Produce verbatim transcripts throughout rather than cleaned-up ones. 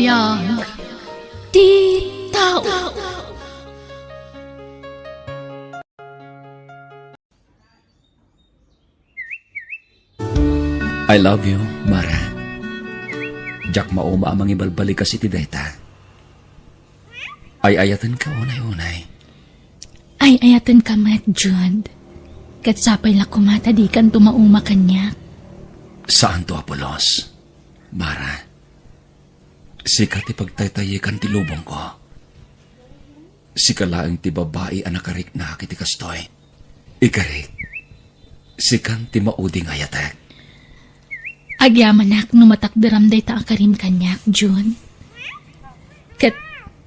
Biag ti tao. I love you, Mara. Diak mauma a mangibalbalikas iti dayta. Ay-ayatenka unay-unay. Ay-ayatenka met, Jude. Ket sapay la koma ta dikanto mauma kaniak. Saanto a pulos, Mara. Sika ti pagtaytayekan ti lubongko. Sika laeng ti babai a nakariknak iti kastoy. Ikarik, sikan ti maudi nga ayatek. Agyamanak no matakderam dayta a karim kaniak, Jude. Ket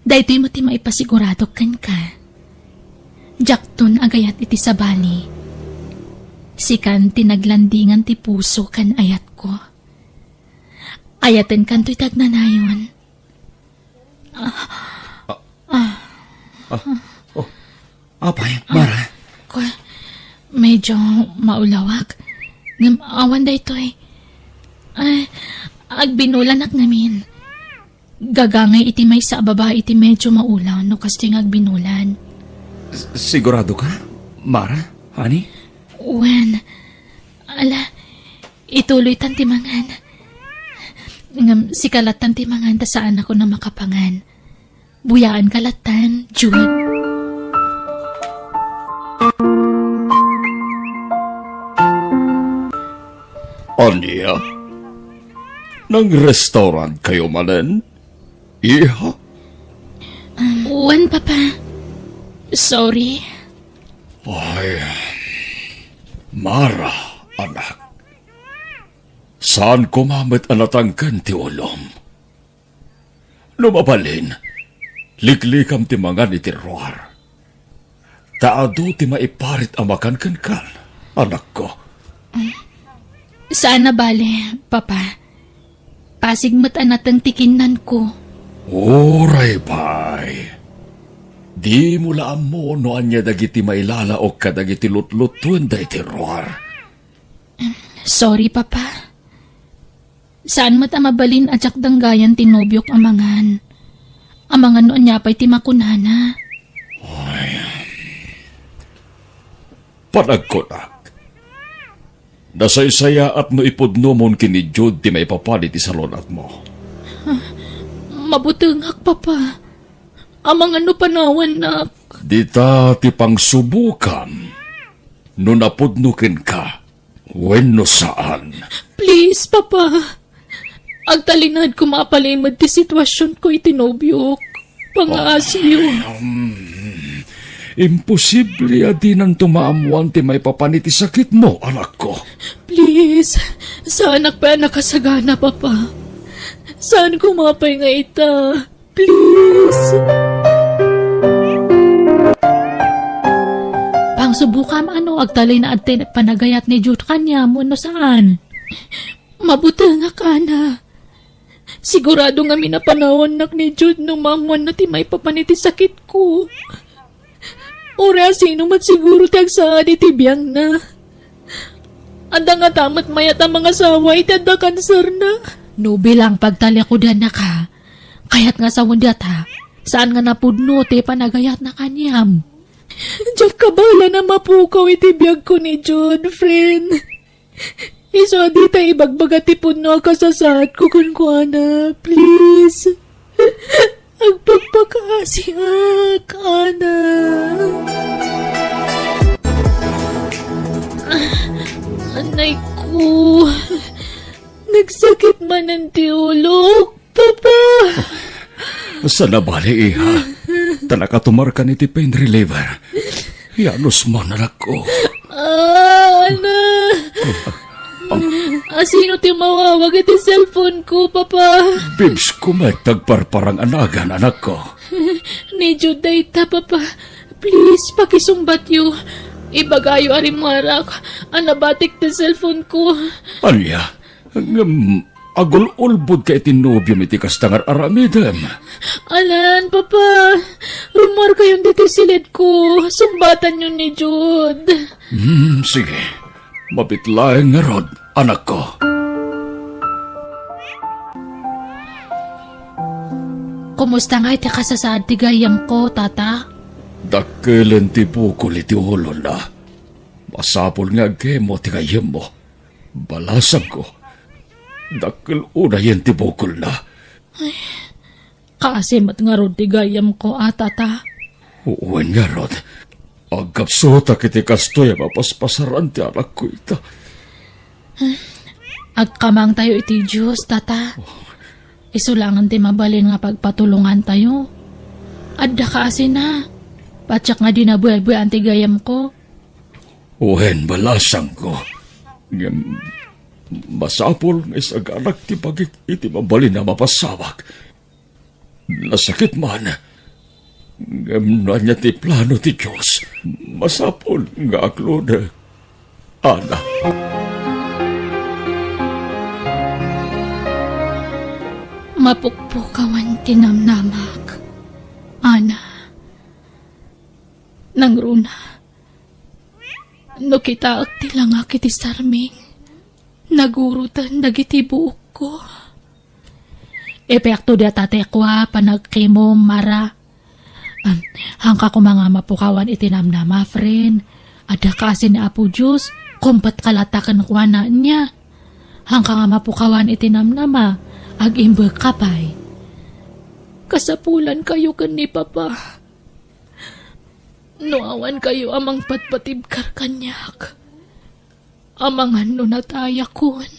daytoy met ti maipasiguradok kenka. Diakton agayat iti sabali. Sikan ti naglandingan ti puso ken ayatko. Ayatenkanto iti agnanayon. Ah, oh, apay, Mara? Ko, medyo maulawak. Ngem awan daytoy. Ay, agbinulanak ngamin. Gagangay iti maysa a babai iti medyo maulaw no kastoy nga agbinulan. S-, sigurado ka, Mara? Honey? Wen, ala, ituloytan ti mangan. Ngem sika lattan ti mangan ta saanakon a makapangan. Buyaanka lattan, Jude. Ania? Nang-restaurant kayo manen, iha? Wen, Papa. Sorry. Ay, Mara, anak. Saan koma met a natangken ti ulom? No mabalin, liklikam ti mangan iti ruar. Ta adu ti maiparit a makan kenka, anakko. Saan a bale, Papa. Pasig met a nateng ti kinnanko. Uray pay. Dimo la ammo no ania dagiti mailalaok kadagiti lutlutuen daytoy ruar. Sorry, Papa. Saan met a mabalin a diak danggayan ti nobiok a mangan. Amangan no ania pay ti makunana. Ay. Panagkunak. Nasaysayaat no ipudnomon ken ni Jude ti maipapan iti salun-atmo. Mabutengak, Papa. Amangan no panawannak. Dita ti pangsubokam no napudno kenka wenno saan. Please, Papa. Agtalinaed koma a palimed ti situasionko iti nobiok. Pangaasiyo. Um, imposible a dinanto maammoan ti maipapan iti sakitmo, anakko. Please, saanak pay a nakasagana, Papa. Saan koma pay nga ita? Please. Pangsubokam no agtalinaed ti panagayat ni Jude kaniam wenno saan. Mabutengak, Ana. Sigurado ngamin a panawannak ni Jude no maammoanna ti maipapan iti sakitko. Uray a sino met siguro ti agsaad iti biangna. Adda ngata met mayat a mangasawa iti adda kanserna. No bilang pagtalikudannak, kayat nga sawen dayta, saan nga napudno ti panagayatna kaniam. Diak kabaelan a mapukaw iti biagko ni Jude, friend. Isu a dita ibagbaga ti pudno a kasasaadko kenkuana, please. Agpakpakaasiak, Ana. Anay ko. Nagsakit manen ti ulok. Papa! Saan a bale, iha. Ta nakatumarkan iti pain reliever. Yanusmon, anakko. Ah, Ana. Asino ti mawawag iti cellphone ko, Papa? Bibs ko met ti agparparang a nagan, anakko. Ni Jude dayta, Papa. Please, pakisungbatyo. Ibagayo a rimmuarak a nabatik ti cellphone ko. Ania? Ngem, agul-ulbodka iti nobiom iti kasta nga ar-aramidem. Alan, Papa, rummuarkayon ditoy silidko. Sungbatanyo ni Jude. Hmm, sige. Mabiit laeng ngarud, anakko. Kumusta ngay ti kasasaad ti gayyemko, Tata? Dakkelen ti bukol iti ulona. Masapul nga agkemo ti gayyemmo. Balasangko, dakkel unayen ti bukolna. Kaasi met ngarud ti gayyemko a, Tata. Wen ngarud, agkapsutak iti kastoy a mapaspasaran ti anakko ita. Agkamangtayo iti Dios, Tata. Isu laengen ti mabalin nga pagpatulongantayo. Adda kaasina. Patiek nga di nabuebuean ti gayyemko. Wen, balasangko. Ngem masapul nga isaganak ti bagik iti mabalin a mapasawak. Nasakit man. Ngem no ania ti plano ti Dios, masapul nga akludek. Ana. Mapukpukawan ti namnamak. Ana. Nangruna, no kitaek ti langak iti sarming, naguroten dagiti buokko. Epekto dayta ti kua panagkimom, Mara. Am, hangka koma nga mapukawan iti namnama, friend. Adda kaasi ni Apo Dios, kumpatka latta kenkuana ania. Hangka nga mapukawan iti namnama, agimbegka pay. Kasapulankayo ken ni Papa. No awankayo a mangpatpatibkar kaniak, amangan no natayakon.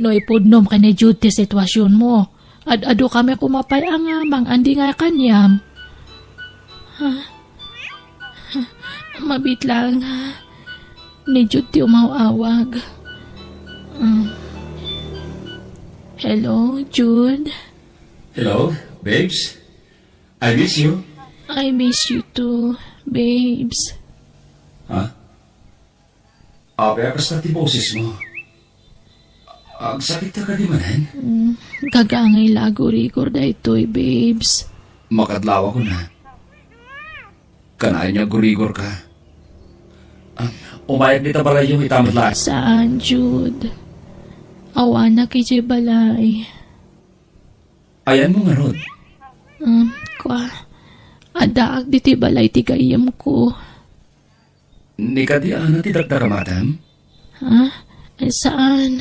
No ipudnom ken ni Jude ti situasionmo, ad-adu kami koma pay a nga mangandi nga kaniam. Ha? Mabit laeng, ha? Ni Jude ti umaw-awag. Um, hello, Jude? Hello, babes? I miss you. I miss you too, babes. Ha? Apay a kasta ti bosesmo? Agsakitka kadi manen? Mm, gagangay la agurigor daytoy, babes. Makadlawakon a. Kanayon nga agurigorka. Ah, umayak dita balayyo, ita met laeng. Saan, Jude? Awanak idiay balay. Ayanmo ngarud? Um, kua, addaak ditoy balay ti gayyemko. Ni kadi Ana ti dakdakamatem? Ha? Eh, saan.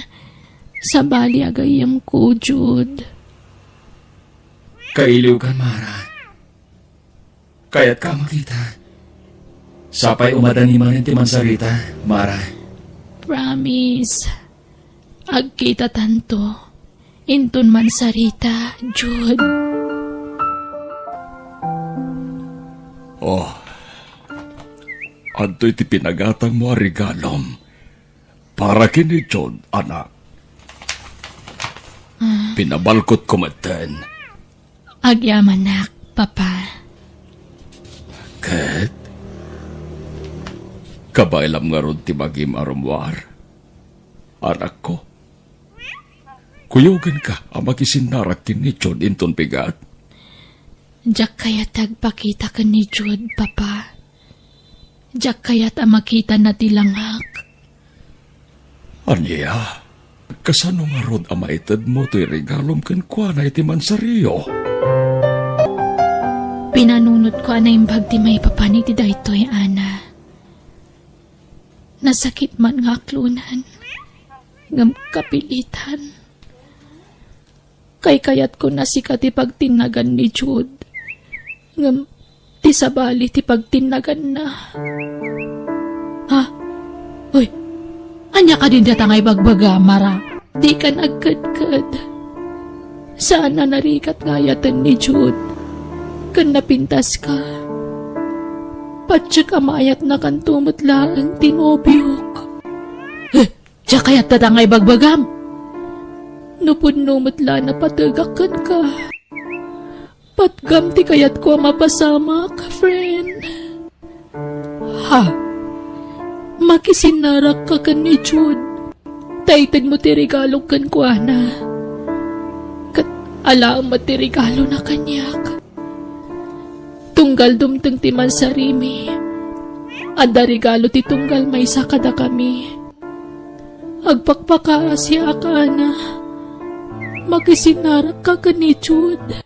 Sabali a gayyemko, Jude. Kailiwkan, Mara. Kayatka a makita. Sapay umadani manen ti mansarita, Mara. Promise. Agkitatanto. Inton mansarita, Jude. Oh. Adtoy ti pinagatangmo a regalom. Para ken ni Jude, anak. Ah. Pinabalkotko metten. Agyamanak, Papa. Ket? Kabaelam ngarud ti bagim a rummuar, anakko? Kuyogenka a makisinnarak ken ni Jude inton bigat? Diak kayat ti agpakita ken ni Jude, Papa. Diak kayat a makitana ti langak. Ania? Kasano ngarud a maitedmo toy regalom kenkuana iti mansario? Pinanunotko a naimbag ti maipapan iti daytoy, Ana. Nasakit man nga aklonan, ngem kapilitan. Kaykayatko a sika ti pagtinnagan ni Jude. Ngem ti sabali ti pagtinnaganna. Ha? Uy, ania kadin dayta nga ibagbaga, Mara? Dikan agkedked. Saan a narigat nga ayaten ni Jude. Ken napintaska. Patiek a maayatnakanto met laeng ti nobiok. Eh, Diak kayat dayta nga ibagbagam. No pudno met la a napategak kenka. Patgam ti kayatko a mapasamak, friend. Ha? Makisinnarakka ken ni Jude. Ta itedmo ti regalo kenkuana. Ket alaem met ti regalona kaniak. Tunggal dumteng ti mansarimi, adda regalo ti tunggal maysa kadakami. Agpakpakaasiak, Ana. Makisinnarakka ken ni Jude.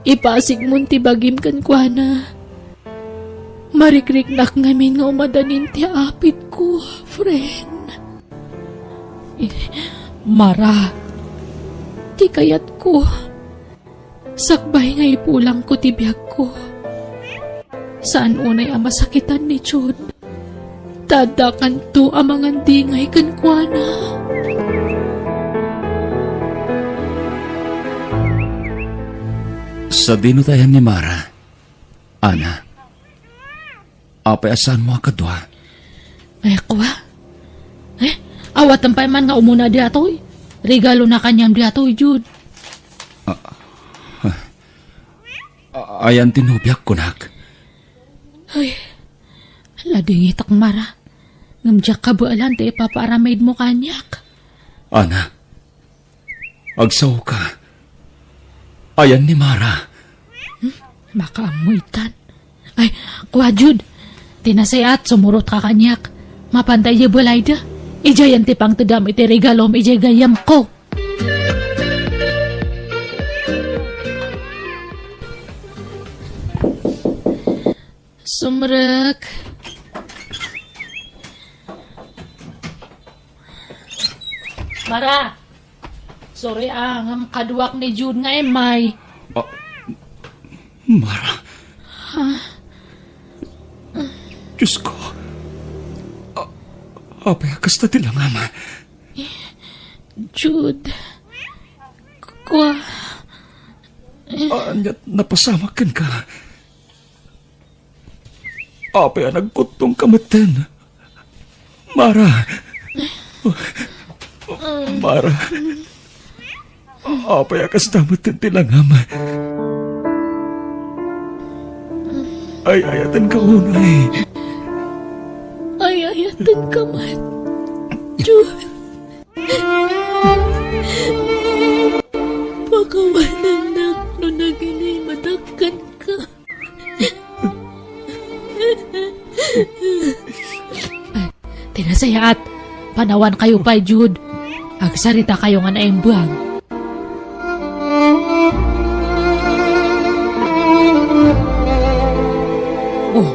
Ipasigmon ti bagim kenkuana. Marikriknak ngamin nga umadanin ti apitko, friend. Eh, Mara, ti kayatko, sakbay nga ipulangko ti biagko, saan unay a masakitan ni Jude. Ta addakanto a mangandingay kenkuana. Sadino ti ayan ni Mara, Ana? Apay a saanmo a kadua? Ay, kua? Eh, awaten pay man nga umuna diatoy. Regalona kaniam diatoy, Jude. Ah, ah, ah, ayan ti nobiak, kunak. Ay, ladingitak, Mara. Ngem diak kabaelan ti ipapaaramidmo kaniak. Ana, agsaoka. Ayan ni Mara. Hmm? Makaammo itan. Ay, kua, Jude. Ti nasayaat, sumurotka kaniak. Mapanta idiay balayda. Idiayen ti pangtedam iti regalom idiay gayyemko. Sumrek. Mara. Sorry, ah, ngem kaduak ni Jude nga immay. Ah, Mara. Ah. Diyos ko. Ah, apay a kasta ti langam? Jude. Kua. Ah, ania't napasamak kenka? Apay a nagkuttongka metten? Mara. Mara. Apay a kasta metten ti langam? Ay-ayatenka unay. Ay-ayatenka met, Jude. Pakawanennak no nagilimedak kenka. Ti nasayaat, panawankayo pay, Jude. Agsaritakayo nga naimbag. Oh,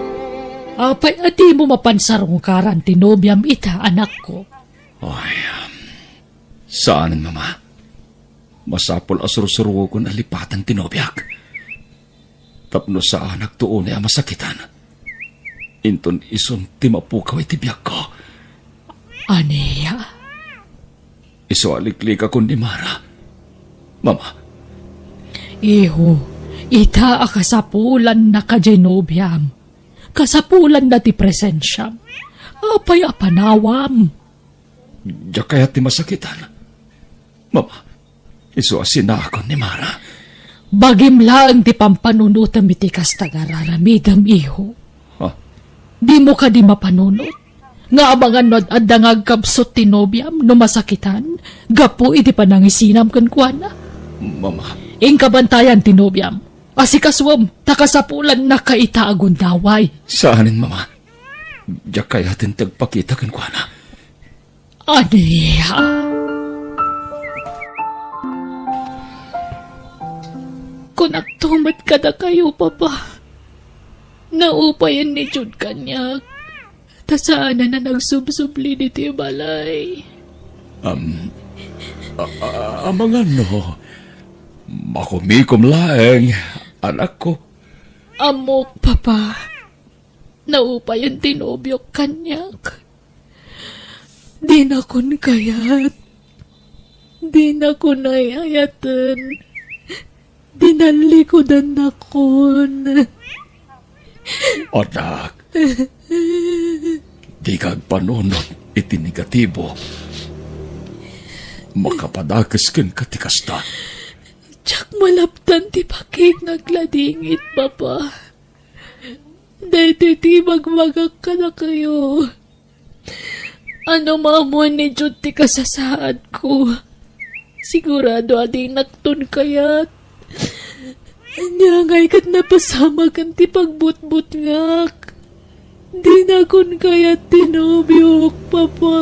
apay a dimo mapan sarungkaran ti nobiam ita, anakko? Ay, saanen, Mama. Masapul a sursuruoken a lipaten ti nobiak. Tapno saanakto unay a masakitan. Inton isun ti mapukaw iti biagko. Ania? Isu a liklikakon ni Mara. Mama. Iho, ita a kasapulanna kadiay nobiam. Kasapulanna ti presensiam. Apay a panawam? Diak kayat ti masakitan. Mama, isu a sinaakon ni Mara. Bagim laeng ti pampanunotem iti kasta nga ar-aramidem, iho. Ha? Dimo kadi mapanunot nga amangan no ad-adda nga agkabsut ti nobiam no masakitan gapu iti panangisinam kenkuana? Mama. Inka bantayan ti nobiam. Asikasuem, ta kasapulanna ka ita a gundaway. Saanen, Mama. Diak kayaten ti agpakita kenkuana. Ania? Kunakto met kadakayo, Papa. Naupayen ni Jude kaniak. Ta saanen a nagsubsubli ditoy balay. Am, a, a, amangan no makumikom laeng, anakko. Ammok, Papa. Naupayen ti nobiok kaniak. Dinakon kayat. Dinakon ay-ayaten. Dinallikudannakon. Anak, dika agpanunot iti negatibo. Makapadakes kenka ti kasta. Diak malaptan ti pakit nga agladingit, Papa. Daytoy ti ibagbagak kadakayo. Ano maammoen ni Jude ti kasasaadko? Sigurado a dinakton kayat. Ania ngay ket napasamaken ti pagbutbutngak. Dinakon kayat ti nobiok, Papa.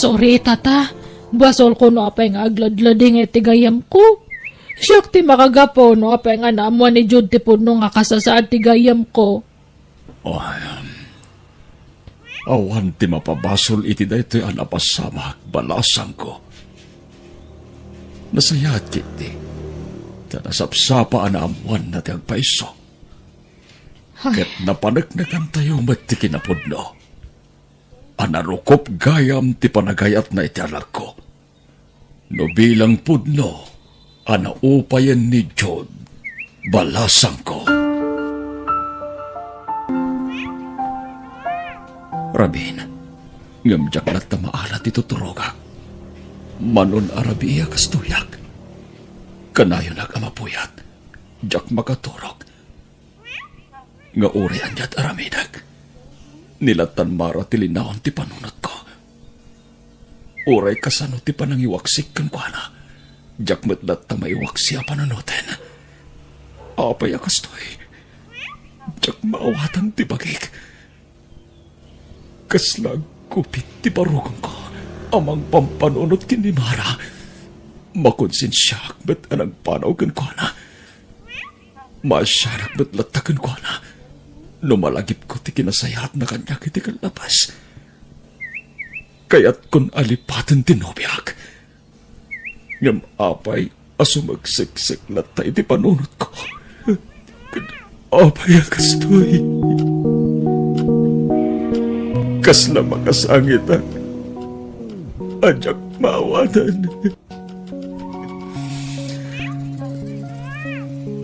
Sorry, Tata. Basolko no apay nga agladladingay ti gayyemko. Siak ti makagapu no apay nga naammuan ni Jude ti pudno nga kasasaad ti gayyemko. Ay, awan ti mapabasol iti daytoy a napasamak, balasangko. Nasayaat ketdi ta nasapsapa a naammuanna ti agpayso. Ay. Ket napaneknekantayo met ti kinapudno a narukop gayam ti panagayatna iti anakko. No bilang pudno a naupayen ni Jude, balasangko. Rabin, ngem diak latta maala ti tuturogak. Manon a rabii a kastoyak. Kanayonak a mapuyat, diak makaturog. Nga uray aniat aramidek, ni lattan Mara ti linaon ti panunotko. Uray kasano ti panangiwaksik kenkuana, diak met latta maiwaksi a panunoten. Apay a kastoy? Diak maawatan ti bagik. Kasla agkupit ti barukongko a mangpampanunot ken ni Mara. Makonsensiaak met a nagpanaw kenkuana. Maasianak met latta kenkuana no malagipko ti kinasayaatna kaniak iti kallabas. Kayatkon a lipaten ti nobiak. Ngem apay a sumagseksek latta iti panunotko? Apay a kastoy? Kasla makasangitak a diak maawatan.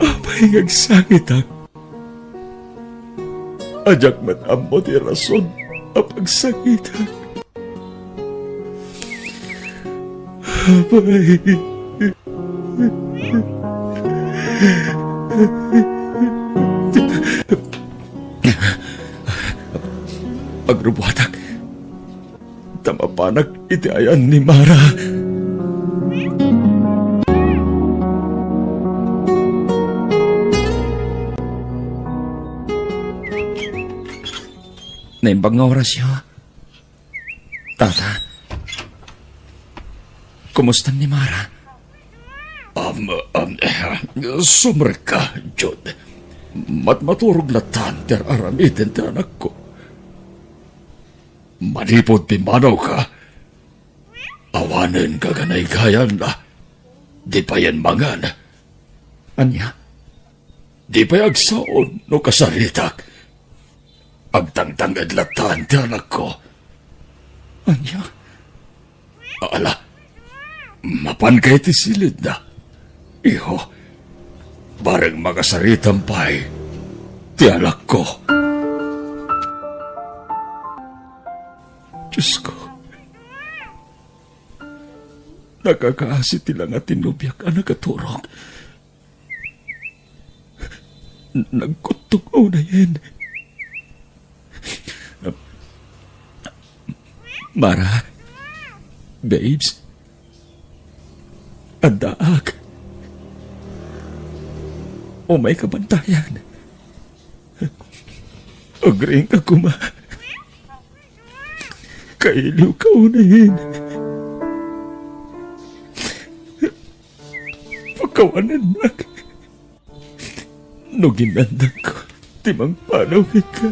Apay nga agsangitak? A diak met ammo ti rason a pagsangitak. Apay. Agrubuatak ta mapanak iti ayan ni Mara. Naimbag nga orasyo. Tata, kumustan ni Mara? Am, am, sumrekka, Jude. Matmaturog lattan ti ar-aramiden ti anakko. Manipud pimmanawka, awanen kaganaygayanna, di payen mangan. Ania? Di pay agsao no kasaritak. Agtangtanged lattan ti anakko. Ania? Ala, mapanka iti silidna. Iho, bareng makasaritam pay ti anakko. Diosko, nakakaasi ti langa ti nobiak a nakaturog. Nagkuttok unayen. Mara, babes, addaak. Umayka bantayan. Agriingka koma. Kailiwka unayen. Pakawanennak no ginandangko ti mangpanaw kenka.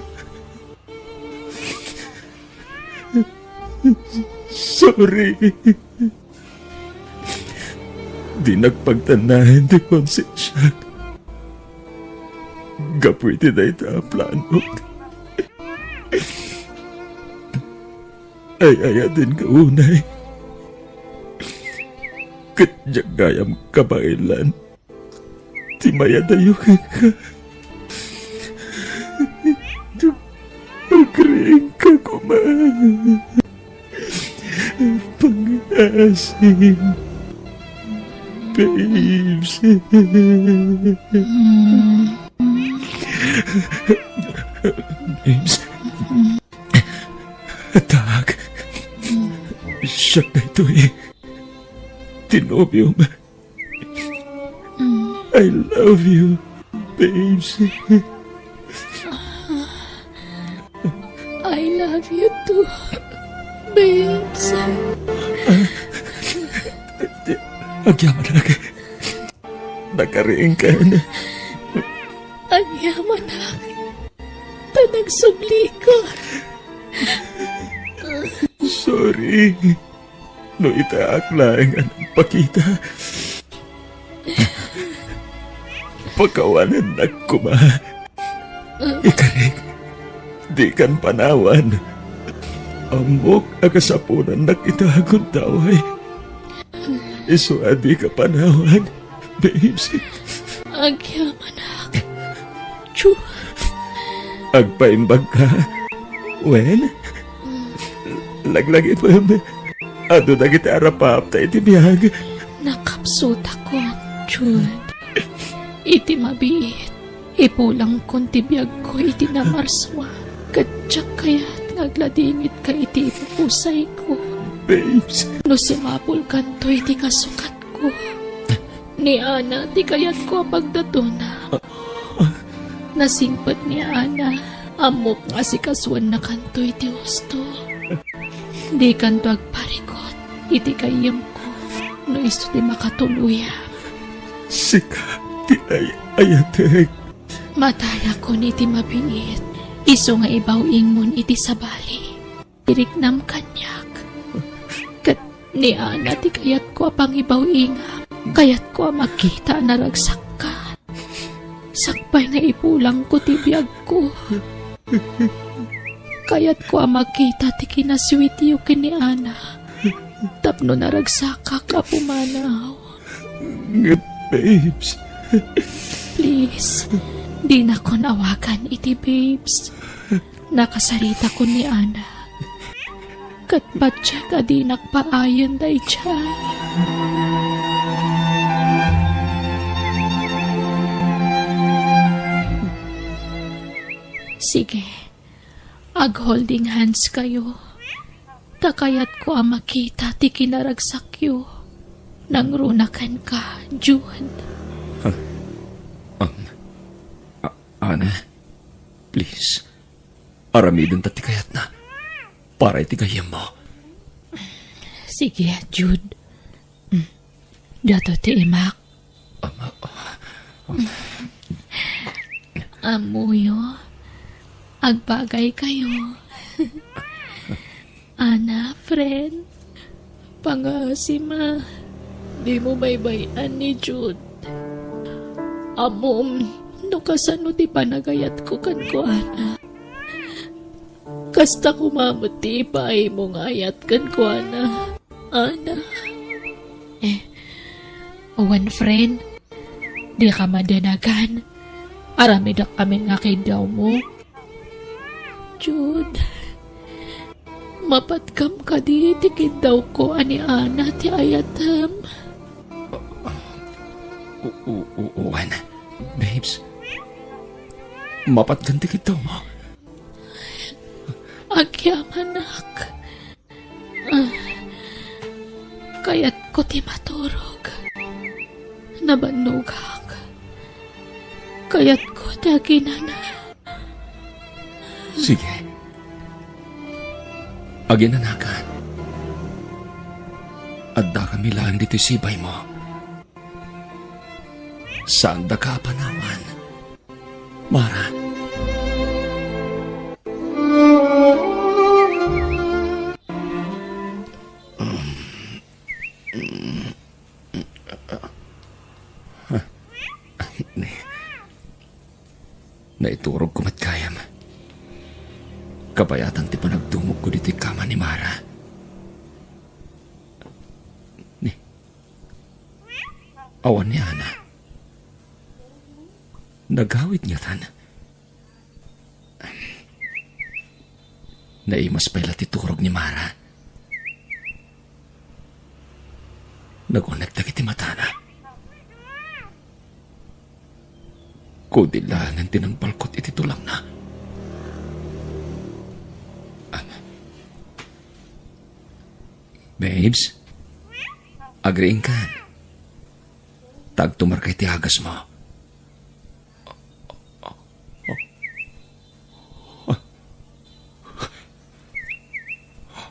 Sorry. Dinak pagtannaen ti konsensiak gapu iti dayta a planok. Ay-ayatenka unay. Ket diak gayam kabaelan ti mayadayo kenka. Agriingka koma. Pangaasim, babes. Babes. Addaak. Siak daytoy. Ti nobiom. I love you, babes. I love you too, babes. Agyamanak. Nagariingkan. Agyamanak. Ta nagsubli ka. Sorry. No itaak laeng a nagpakita. Pakawanennak koma. Ikarik, dikan panawan. Ammok a kasapunannak ita a gundaway. Isu a dika panawan, babes. Agyamanak. Chu. Agpaimbag ka? Wen? Laglagipem. Adu dagiti arapapta iti biag. Nakapsutakon, Jude. Iti mabiit, ipulangkon ti biagko iti namarsua, ket diak kayat nga agladingitka iti ipupusayko. Babes. No sumapulkanto iti kasukatko, ni Ana ti kayatko a pagdatona. Nasingpet ni Ana, ammok nga asikasuennakanto iti husto. Dikanto agparikut iti gayyemko no isu ti makatuluyam. Sika ti ay-ayatek. Matayakon iti mabiit, isu nga ibaw-ingmon iti sabali. Iriknam kaniak. Ket ni Ana ti kayatko a pangibaw-ingam. Kayatko a makita a naragsakka. Sakbay nga ipulangko ti biagko. Kayatko a makita ti kinasweetyo ken ni Ana. Tapno naragsakak a pumanaw. Nga, babes. Please, dinakon awagan iti babes. Nakasaritakon ni Ana. Ket patiek a dinak paayen daydiay. Sige, ag-holding hands kayo. Ta kayatko a makita ti kinaragsakyo. Nangruna kenka, Jude. Ah, um, A-, Ana, please. Aramidenta ti kayatna para iti gayyemmo. Sige, Jude. Mm. Daytoy ti imak. Ama, ah, Ammoyo, agbagaykayo. Ana, friend, pangaasim a dimo baybay-an ni Jude. Ammom no kasano ti panagayatko kenkuana. Kasta koma met ti ipaaymo nga ayat kenkuana, Ana. Eh, wen, friend, dika madanagan. Aramidek amin nga kiddawmo. Jude, mapatkam kadi ti kiddawko a ni Ana ti ayatem? U-, u-, u-, wen, babes. Mapatkan ti kiddawmo. Agyamanak. Ah, kayatko ti maturog. Nabannogak. Kayatko ti aginana. Sige. Aginanakan. Addakami laeng ditoy sibaymo. Saandaka a panawan, Mara. Naiturogko met gayam. Kabayatan ti panagdumogko ditoy kama ni Mara. Ni, awan ni Ana. Nagawid ngatan. Naimas pay la ti turog ni Mara. Nagunek dagiti matana. Kudil laengen ti nangpalkut iti tulangna. Am. Babes, agriingkan. Ta agtumarka iti agasmo.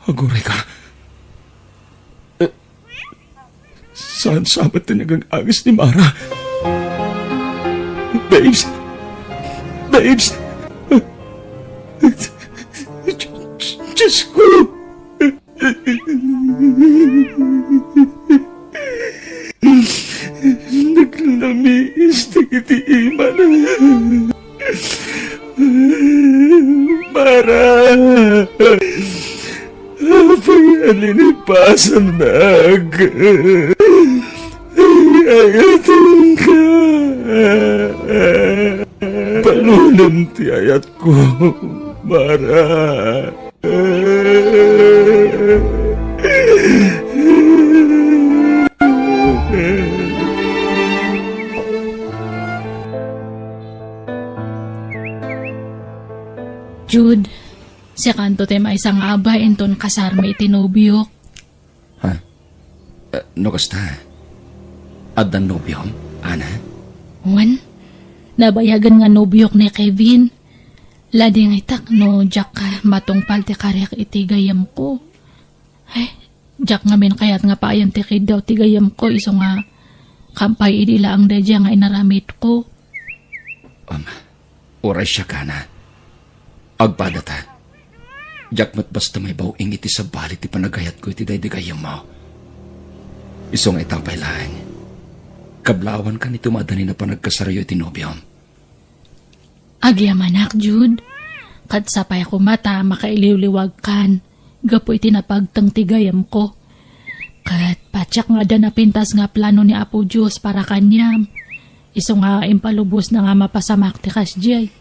Agurayka. Eh, Saan sa met ti nagang-agis ni Mara? Babes! Babes! Diyos ko! Naglamiis dagiti imana. Mara! Apay a linipasannak? Ayatenka. Balunem ti ayatko, Mara. Jude, siakanto ti maysa nga abay inton kasarmi iti nobiok. Ha? Eh, no kasta, addan nobiom, Ana? Wen, nabayagen nga nobiok ni Kevin. Ladingitak no diak matungpal ti kariak iti gayyemko. Ay, diak ngamin kayat nga paayan ti kiddaw ti gayyemko isu nga kampay idi laeng daydiay nga inaramidko. Am, uray siak, Ana. Agpadata. Diak met basta maibaw-ing iti sabali ti panagayatko iti daydi gayyemmo. Isu nga ita pay laeng, kablawankan iti maadani a panagkasaryo iti nobiom. Agyamanak, Jude. Ket sapay koma ta makailiwliwagkan gapu iti napagteng ti gayyemko. Ket patiek nga adda napintas nga plano ni Apo Dios para kaniam. Isu nga impalubosna nga mapasamak ti kasdiay.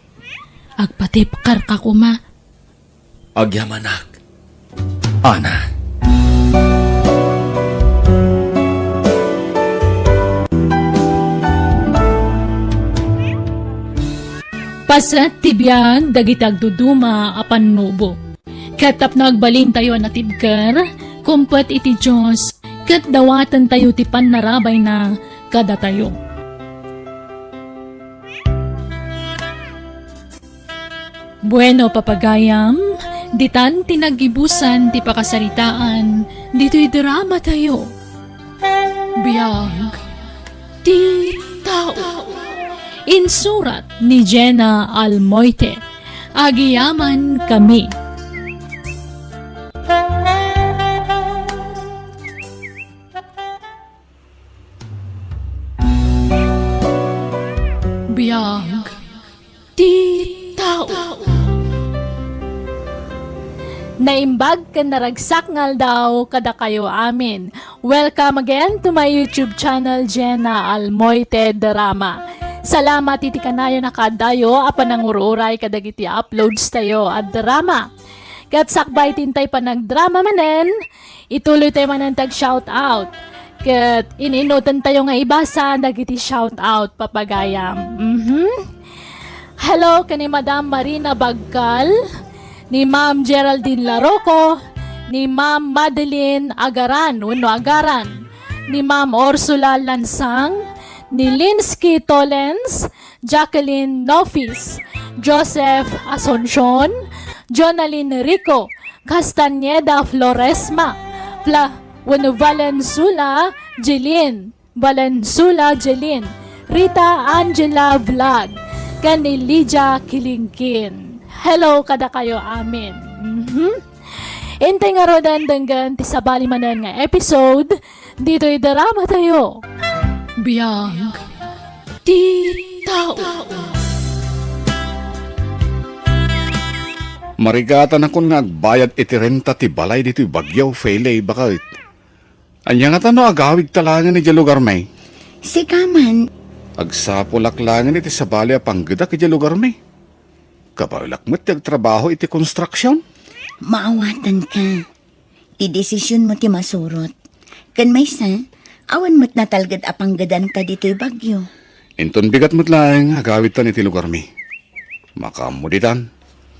Agpatipkerka koma. Agyamanak, Ana. Paset ti biag dagiti agduduma a pannubo. Ket tapno agbalintayo a natibker, kumpet iti Dios, ket dawatentayo ti pannarabayna kadatayo. Bueno, papagayam, ditan ti naggibusan ti pakasaritaan ditoy dramatayo. Biag ti tao. Insurat ni Jenna Almoite. Agyamankami. Biag ti tao. Naimbag ken naragsak nga aldaw kadakayo amin. Welcome again to my YouTube channel, Jenna Almoite Drama. Salamat iti kanayon a kaaddayo a panangur-uray kadagiti uploads tayo a drama. Ket sakbay ti intay panagdrama manen, ituloy tayo manen ti ag-shout out. Ket in-inutentayo nga ibasa dagiti shout out, papagayam. Mhm. Hello ken ni Madam Marina Bagkal, ni Ma'am Geraldine Laroco, ni Ma'am Madeline Agaran, wenno Agaran, ni Ma'am Ursula Lansang, ni Linsky Tolens, Jacqueline Nofis, Joseph Asuncion, Jonalyn Rico, Castañeda Floresma, Fla-, wenno Valensula Jeline, Valensula Jeline, Rita Angela Vlog, ken ni Lydia Kilingkin. Hello kadakayo amin. Mhm. Intay ngaruden denggen ti sabali manen nga episode ditoy dramatayo. Biag ti tao. Marigatanakon nga agbayad iti renta ti balay ditoy Baguio, Fele, baket. Ania ngata no agawidta laengen idiay lugarmi? Sika man. Agsapulak laengen iti sabali a panggedak idiay lugarmi. Kabaelak met ti agtrabaho iti konstruksion. Maawatanka. Ti desisionmo ti masurot. Ken maysa, awan met natalged a panggedanta ditoy Baguio. Inton bigat met laeng agawidtan iti lugarmi. Makaammo ditan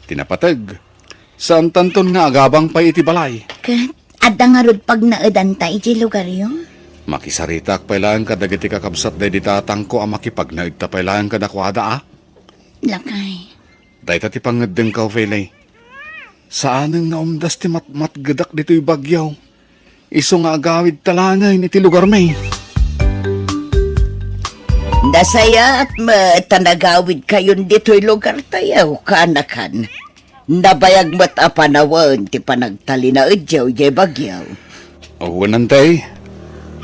ti napateg. Saantanton nga agabang pay iti balay. Ket adda ngarud pagnaedanta idiay lugaryo? Makisaritak pay laeng kadagiti kakabsat daydi tatangko a makipagnaedta pay laeng kadakuada a. Lakay. Dayta ti pangngeddengko, Fele. Saanen nga umdas ti matmatgedak ditoy Baguio. Isu nga agawidta laengen iti lugarmi. Nasayaat met ta nagawidkayon ditoy lugartayo, kaanakan. Nabayag met a panawen ti panagtalinaedyo idiay bagyo. Wen, Antay.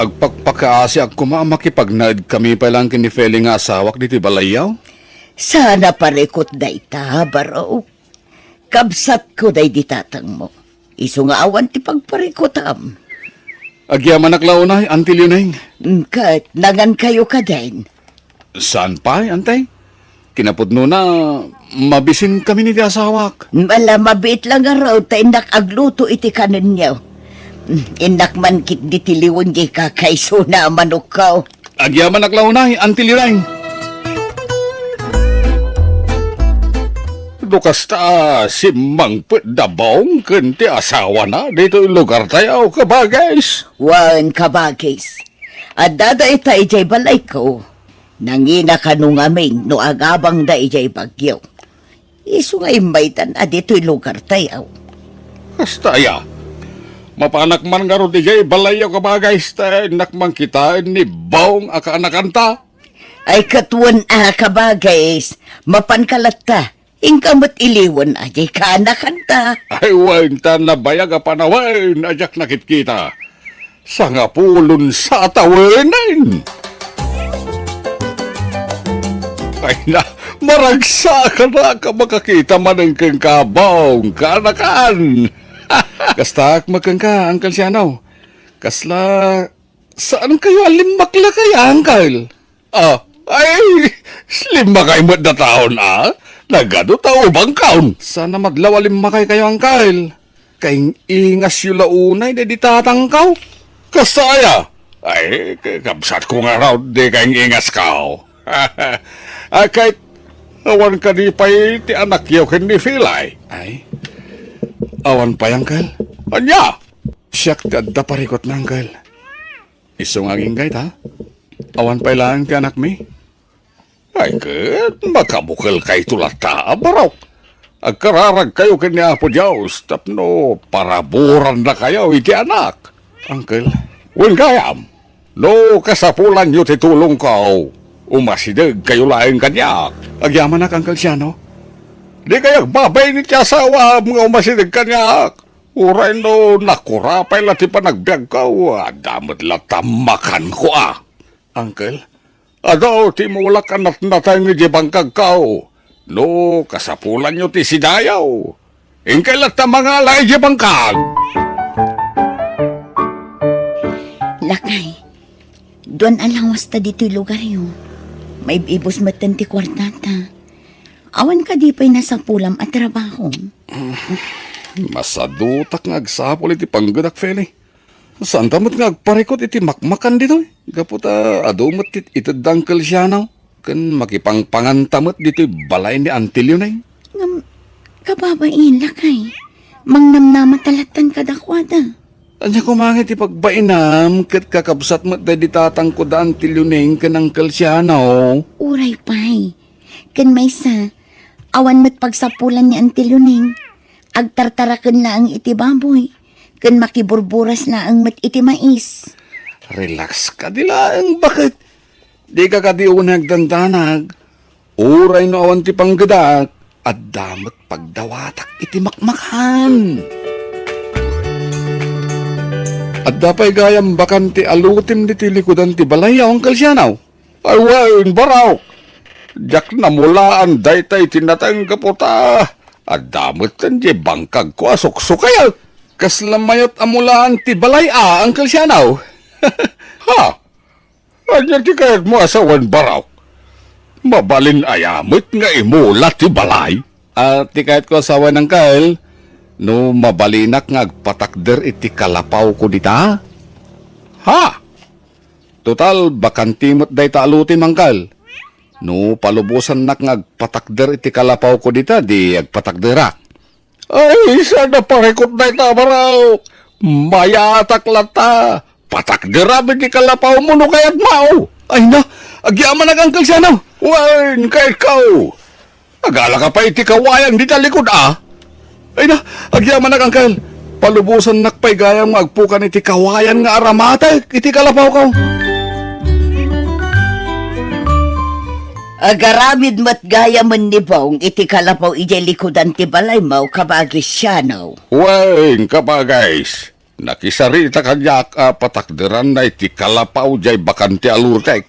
Agpakpakaasiak koma a makipagnaedkami pay laeng ken ni Feli nga asawak ditoy balayyo. Saan a parikut dayta, Barok. Kabsatko daydi tatangmo. Isu nga awan ti pagparikutam. Agyamanak la unay, Auntie Leoneng. Mm, ket nangankayo kadin? Saan pay, Antay? Kinapudnona, mabisinkami ni ti asawak. Ala, mabiit la ngarud ta innak agluto iti kanenyo. Mm, innak man ketdi ti liwen diay kakaisuna a manokko. Agyamanak la unay, Auntie Leoneng. No kasta, simmangpet da Bong ken ti asawana ditoy lugartayo, kabagis. Wen, kabagis. Adda dayta idiay balayko. Nangina kano ngamin no agabangda idiay bagyo. Isu nga immaydan a ditoy lugartayo. Kasta aya. Mapanak man ngarud idiay balayyo, kabagis, ta innak man kitaen ni Bong a kaanakanta. Ay, ket wen a, kabagis. Mapanka latta. Inka met iliwen a diay kaanakanta. Ay, wen, ta nabayag a panawen a diak nakitkita. Sangapulon sa tawenen. Ay na, maragsak a makakita manen kenka, Bong, kaanakan. Kastak met kenka, Uncle Siano. Kasla, saankayo a limmakla kay, Uncle? Ah, ay, limmakay met dataon, a? Nagadu ta ubangkaon. Saan a madlaw a limmakaykayo, Uncle. Kaing-ingasyo la unay daydi tatangko. Kasta aya? Ay, ka-, kabsatko ngarud, di kaing-ingasko. Ah, kay, awan kadi pay ti anakyo ken ni Filay? Ay, awan pay, Uncle. Ania? Siak ti adda parikutna, Uncle. Isu nga agingga ita, awan pay laeng ti anakmi. Ay, ket makabukelkayto latta, Barok. Agkararagkayo ken ni Apo Dios tapno paraburannakayo iti anak. Uncle. Wen gayam, no kasapulanyo ti tulongko, umasidegkayo laeng kaniak. Agyamanak, Uncle Siano. Dikay agbabain iti asawam nga umasideg kaniak. Uray no nakura pay la ti panagbiagko, adda met latta makanko a. Uncle? Adu ti imulak a natnateng idiay bangkagko. No kasapulanyo ti sidayo, inkay latta mangala idiay bangkag. Lakay, duan a lawasta ditoy lugaryo. Maib-ibus metten ti kuartata. Awan kadi pay nasapulam a trabaho? Masadutak nga agsapul iti panggedak, Feli. Saanta met nga agparikut iti makmakan ditoy, gapu ta adu met ti ited da Uncle Siano, ken makipangpanganta met ditoy balay ni Auntie Leoneng. Ngem, kababain, lakay, mangnamnama ta lattan kadakuada. Ania koma nga iti pagbainam ket kakabsat met daydi tatangko da Auntie Leoneng ken Uncle Siano? Uray pay. Ken maysa, awan met pagsapulan ni Auntie Leoneng. Agtartaraken laeng iti baboy, ken makiburburas laeng met iti mais. Relax kadi laeng, baket. Dika kadi unay agdandanag. Uray no awan ti panggedak, adda met pagdawatak iti makmakan. Adda pay gayam bakante a lutim ditoy likudan ti balay, Uncle Sianaw? Ay wen, Barok. Diak namulaan dayta iti nateng gapu ta adda metten diay bangkagko a suksukayek. Kasla mayat a mulaan ti balay a, Uncle Sianaw? Ha? Ania ti kayatmo a sawen, Barok? Mabalin aya met nga imula ti balay? A, ti kayatko a sawen, Uncle, no mabalinak nga agpatakder iti kalapawko dita? Ha? Total, bakante met dayta a lutim, Uncle. No palubosannak nga agpatakder iti kalapawko dita, di agpatakderak. Ay, saan a parikut dayta, Barok? Mayatak latta. Patakderam iti kalapawmo no kayatmo. Ay na, agyamanak, Uncle Siano. Wen, kayatko. Agalaka pay iti kawayang dita likud, a? Ay na, agyamanak, Uncle. Palubosannak pay gayam nga agpukan iti kawayan nga aramatek iti kalapawko. Agaramid met gayamen ni Bong iti kalapaw idiay likudan ti balaymo, kabagis Siano. Wen, kabagis, nakisarita kaniak a patakderanna iti kalapaw diay bakante a lutek.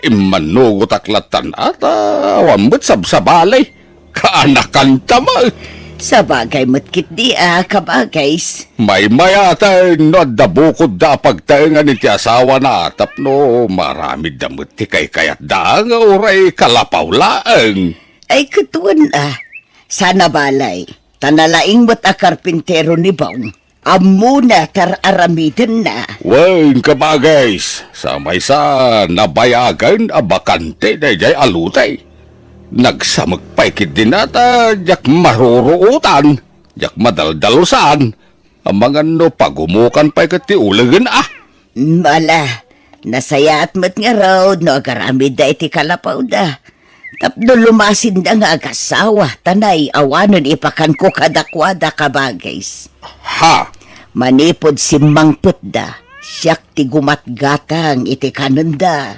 Immannugotak lattan a ta awan met sabsabali. Kaanakanta met. Sabagay met ketdi a, kabagis. Maymayaten no adda bukodda a pagtaengan iti asawana tapno maaramidda met ti kaykayatda nga uray kalapaw laeng. Ay, ket wen a, sana balay, ta nalaing met a karpintero ni Bong. Ammona ti ar-aramidenna. Wen, kabagis, sa maysa nabayagen a bakante daydiay a lutay. Nagsamek pay ketdin a ta diak marurootan, diak madaldalusan. Amangan no pagumukan pay ket ti ulegen a. Ala, nasayaat met ngarud no agaramidda iti kalapawda. Tapno lumasinda nga agasawa, ta nay awanen ipakanko kadakuada, kabagis. Ha? Manipud simmangpetda, siak ti gumatgatang iti kanenda.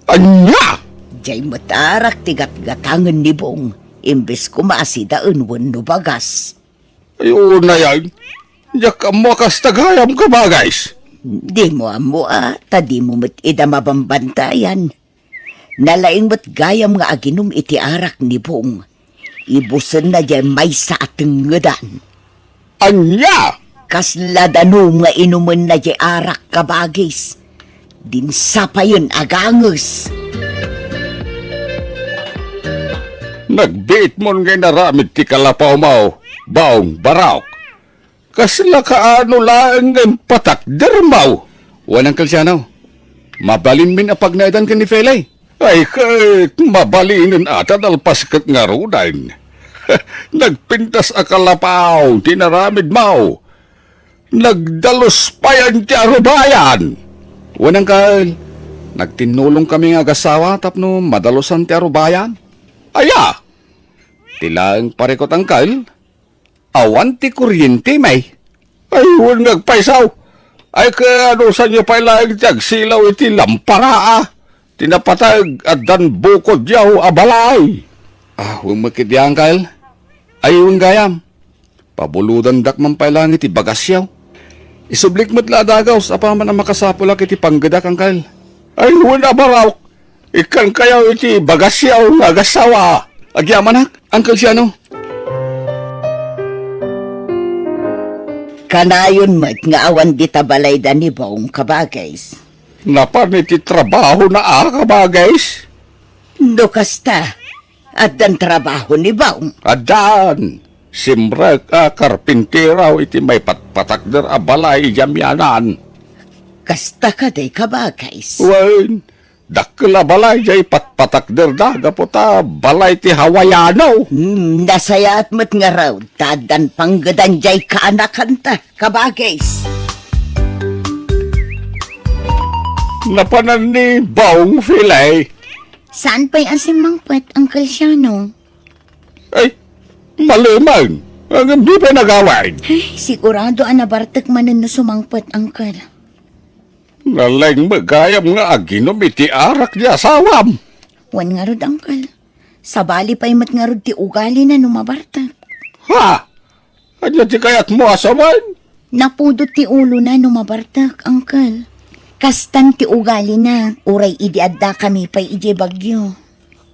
Ania? Diay met arak ti gatgatangen ni Bong, imbes koma a sidaen wenno bagas. Ay, unayan. Diak ammo a kasta gayam, kabagis. Dimo ammo a, ta dimo met ida mabambantayan. Nalaing met gayam nga aginum iti arak ni Bong. Ibusenna diay maysa a tengngedan. Ania? Kasla danum nga inumenna diay arak, kabagis. Dinsapayen a ganges. Nagbiitmon nga inaramid ti kalapawmo, Bong, Barok. Kasla kaano laeng nga impatakdermo? Wen, Uncle Siano, mabalinmin a pagnaedan ken ni Felay. Ay, ket mabalinen a ta nalpas ket ngaruden. Nagpintas a kalapaw ti inaramidmo. Nagdalus payen ti arubayan. Wen, Uncle, nagtinnulongkami nga agasawa tapno madalusan ti arubayan. Aya? Ti laeng parikut, Uncle, awan ti kuryente, may. Ay, wen nga agpayso. Ay, ket anusanyo pay laeng ti agsilaw iti lampara, a? Ti napateg, addan bukodyo a balay. Ah, wen met ketdi, Uncle. Ay, wen gayam. Pabulodandak man pay laeng iti bagasyo. Isublik met la a dagaus apaman a makasapulak iti panggedak, Uncle. Ay, wen a, Barok. Ikkankayo iti bagasyo nga agasawa. Agyamanak, Uncle Siano. Kanayon met nga awan dita balayda ni Bong, kabagis. Napan iti trabahona a, kabagis? No kasta, addan trabaho ni Bong? Addan. Simrek a karpintero iti maipatpatakder a balay idiay amianan. Kasta kadi, kabagis? Wen, dakkel a balay diay patpatakderda gapu ta balay ti Hawaiano. Hmm, nasayaat met ngarud ta addan panggedan diay kaanakanta, kabagis. Napanan ni Bong, Felay. Saan pay a simmangpet, Uncle Siano? Ay, maleman. Ngem di pay nagawid. Ay, sigurado a nabartek manen no sumangpet, Uncle. Nalaing met gayam nga aginum iti arak ti asawam. Wen ngarud, Uncle. Sabali pay met ngarud ti ugalina no mabartek. Ha? Ania ti kayatmo a sawen? Napudot ti ulona no mabartek, Uncle. Kastan ti ugalina, uray idi addakami pay idiay Baguio.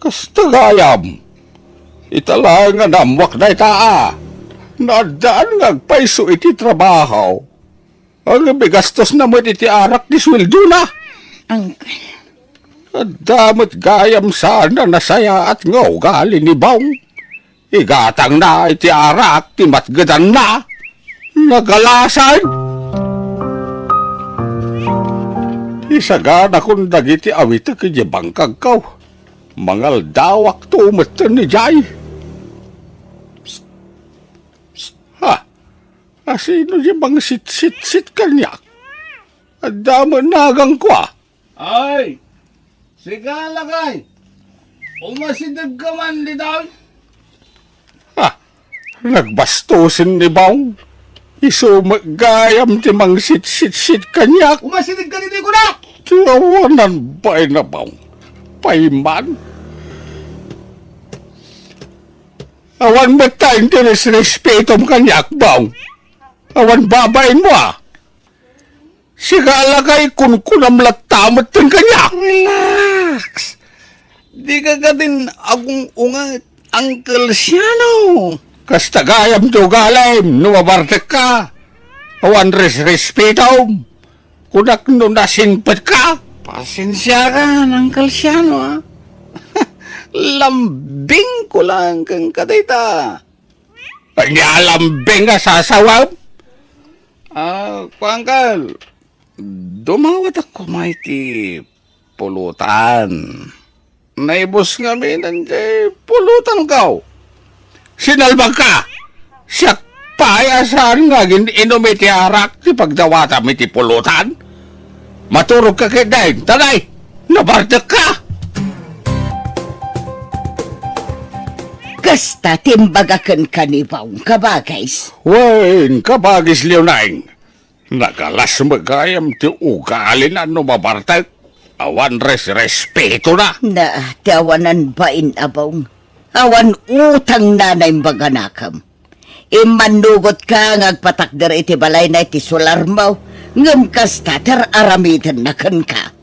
Kasta gayam. Ita laeng nga naammoak dayta a. Naaddaan nga agpayso iti trabaho. Ngem igastosna met iti arak ti sueldona. Uncle. Adda met gayam saan a nasayaat nga ugali ni Bong. Igatangna iti arak ti matgedanna. Nagalasan. Isaganakon dagiti awitek idiay bangkagko. Mangaldawakto metten idiay. Psst. Psst. Ha? Asino diay mangsitsitsit kaniak? Adda met naganko a. Ay, sika, lakay. Umasidegka man ditoy. Ha, nagbastosen ni Bong. Isu met gayam ti mangsitsitsit kaniak. Umasidegka ditoy, kunak! Ti awanan pay na, Bong. Payman. Awan met ta iti resrespetom kaniak, Bong. Awan babainmo, a. Sika a lakay, kunkunam latta met kaniak. Relax. Dika kadin agung-unget, Uncle Siano. Kasta gayam ti ugalim no mabartekka. Awan resrespetom. Kunak no nasingpetka. Pasensiakan, Uncle Siano, a. Lambingko laeng kenka dayta. Ania a lambing a sasawem? A, kuan, Uncle, dumawatak koma iti pulutan. Naibus ngamin diay pulutanko. Sinalbagka! Siak pay a saan nga agin-inum iti arak ti pagdawatam iti pulutan. Maturogka ketdin, ta nay, nabartekka! Kasta ti imbaga kenka ni Bong, kabagis. Wen, kabagis Leonine. Nagalas met gayam ti ugalina no mabartek. Awan resrespetona. Na, ti awanan bain a Bong. Awan utangna naimbaganakem. Immannugotka nga agpatakder iti balayna iti solarmo, ngem kasta ti ar-aramidenna kenka.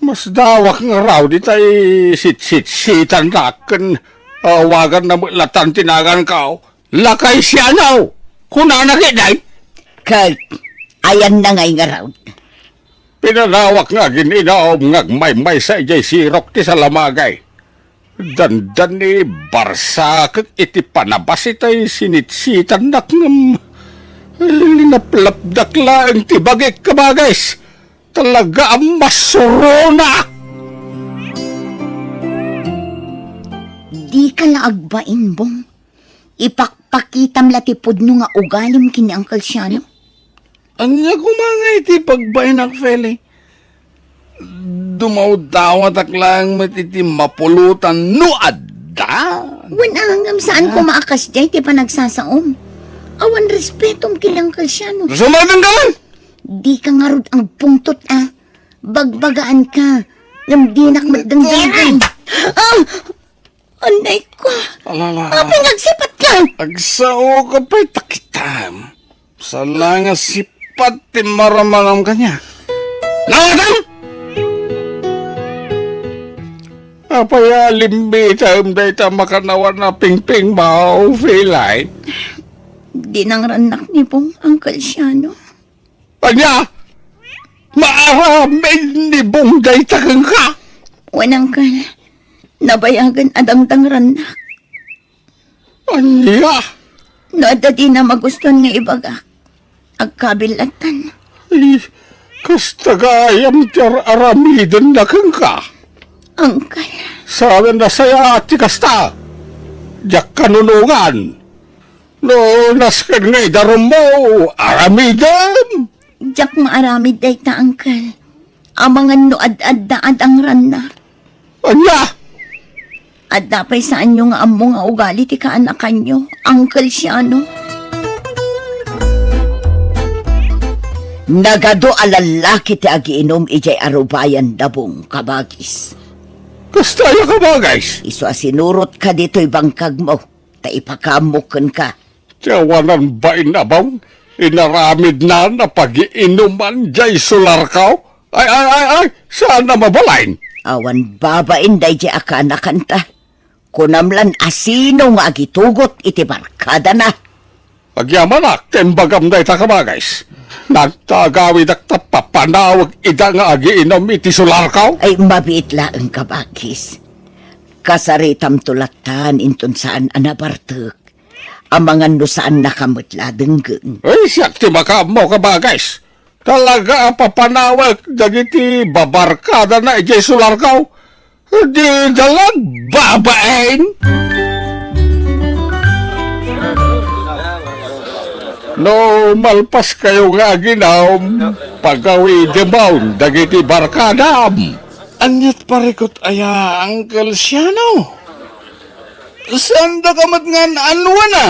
Masdawak ngarud itay sitsitsitannak ken awaganna met latta ti naganko. Lakay Siano, kunana ketdin. Ket, ayanna ngay ngarud? Pinanawak nga agin-inum nga agmaymaysa idiay sirok ti salamagay. Dandani, barsakek iti panabas itay sinitsitannak ngem linaplapdak laeng ti bagik, kabagis. Talaga a masuronak! Dika la agbain, Bong. Ipakpakitam la ti pudno nga ugalim ken ni Uncle Siano. Ania koma ngay ti pagbainak, Feli? Dumawdawatak laeng met iti mapulutan no adda. Wen, a, ngem saan koma a kasdiay ti panagsasaom. Awan respetom ken ni Uncle Siano. Sumabing ka man! Dika ngarud agpungtot, a. Bagbagaanka. Ngem dinak met dengdenggen. Ah! Anay ko. Ala, ala, ala. Apay nga agsipatka? Agsaoka pay ta kitam. Sala nga sipat ti maramanam kaniak. Nawatam! Apay a limmitem dayta makannawan a pingpingmo, Feline? Dinangrannak ni Bong, Uncle Siano. Ania? Maaramid ni Bong dayta kenka? Wen, Uncle. Nabayagen a dangdangrannak. Ania? No adda dina magustuan nga ibagak, agkabil lattan. Ay, kasta gayam ti ar-aramidenna kenka. Uncle. Saan a nasayaat ti kasta. Diak kanunongan. No nasken nga idarummo, aramidem! Diak maaramid dayta, Uncle. Amangan no ad-adda a dangranna. Ania? Adda pay saanyo nga ammo nga ugali ti kaanakanyo, Uncle Siano. Nagadu a lallaki ti agiinum idiay arubayan da Bong, kabagis. Kasta aya, kabagis? Isu a sinurotka ditoy bangkagmo. Ta ipakaammok kenka. Ti awanan bain a Bong, inaramidnan a pagiinuman diay solarko? Ay, ay, ay, ay, saan a mabalin? Awan babain daydiay a kaanakanta. Kunam lan a sino nga agitugot iti barkadana. Agyamanak ta imbagam dayta, kabagis. Nagtagawidak ta papanawek ida nga agiinum iti solarko? Ay, mabiit laeng, kabagis. Kasaritamto lattan inton saan a nabartek. Amangan no saannaka met la a denggen. Ay, siak ti makaammo, kabagis. Talaga a papanawek dagiti babarkadana idiay solarko. Dida la agbabain. No malpaskayo nga aginum, pagawidemon dagiti barkadam. Aniat parikut aya, Uncle Siano? Saandaka met nga an-annuana?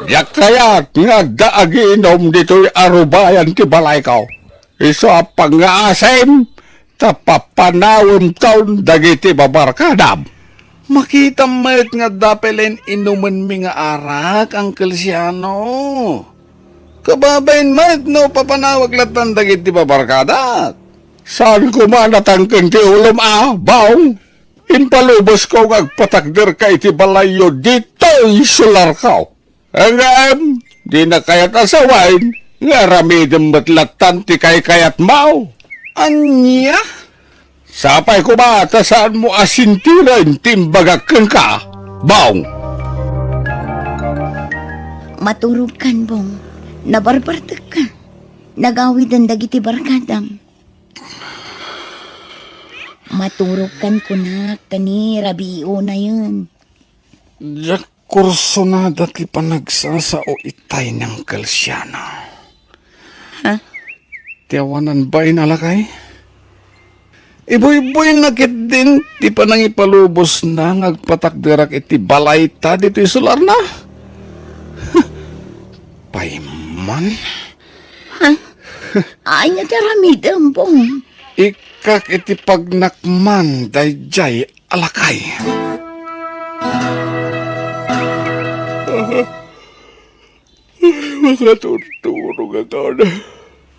Diak kayat nga adda agiinum ditoy arubayan ti balayko. Isu a pangngaasim ta papanawemton dagiti babarkadam. Makitam met nga adda pay laeng inumenmi nga arak, Uncle Siano. Kababain met no papanawek lattan dagiti babarkadak. Saan koma natangken ti ulom a, Bong? Impalubosko nga agpatakderka iti balayyo ditoy solarko. Ngem, dina kayat a sawen nga aramidem met lattan ti kaykayatmo. Ania? Sapay koma ta saanmo a sintiren ti imbagak kenka, Bong. Maturogkan, Bong. Nabarbartekka. Nagawiden dagiti barkadam. Maturogkan kunak, ta ni rabii unayen. Diak kursonada ti panagsasao itay ni Uncle Siano. Ha? Ti awanan bain a lakay? Ibuyboyna ketdin ti panangipalubosna nga agpatakderak iti balayta ditoy solarna. Payman? Ha? Ania ti aramidem, Bong? Ikkak iti pagnakman daydiay a lakay. Makaturturog a taon.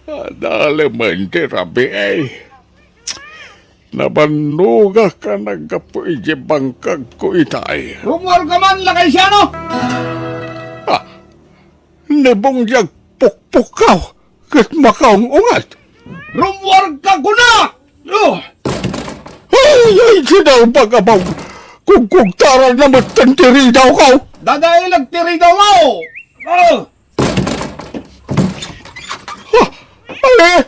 Adalemen ti rabii. Nabannogak a naggapu iti bangkagko itay. Rummuarka man, Lakay Siano! Ah, ni Bong diay agpukpukkaw ket makaung-unget. Rummuarka kuna! Oh! Ay, ay, sinalbag a Bong! Kugkugtaran na metten ti ridawko! Dadailag ti ridawmo! Oh! Ah, ay,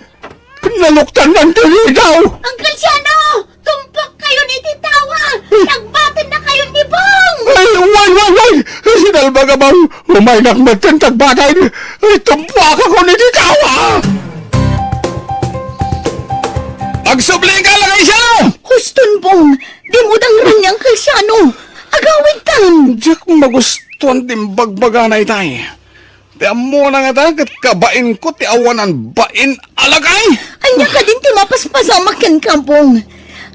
naluktannan ti ridaw! Uncle Siano! Tumpakkayon iti tawa! Tagbatiennakayon ni Bong! Ay, way, way, way! Sinalbag a Bong! Umaynak metten tagbaten! Ay, tumpuakakon iti tawa! Agsublika, Lakay Siano! Huston, Bong! Dimo dangran ni Uncle Siano! Agawidtan! Diak magustuan ti imbagbagana itay. Ti ammona ngata ket kabainko ti awanan bain a lakay. Ania kadin ti mapaspasamak kenka, Bong?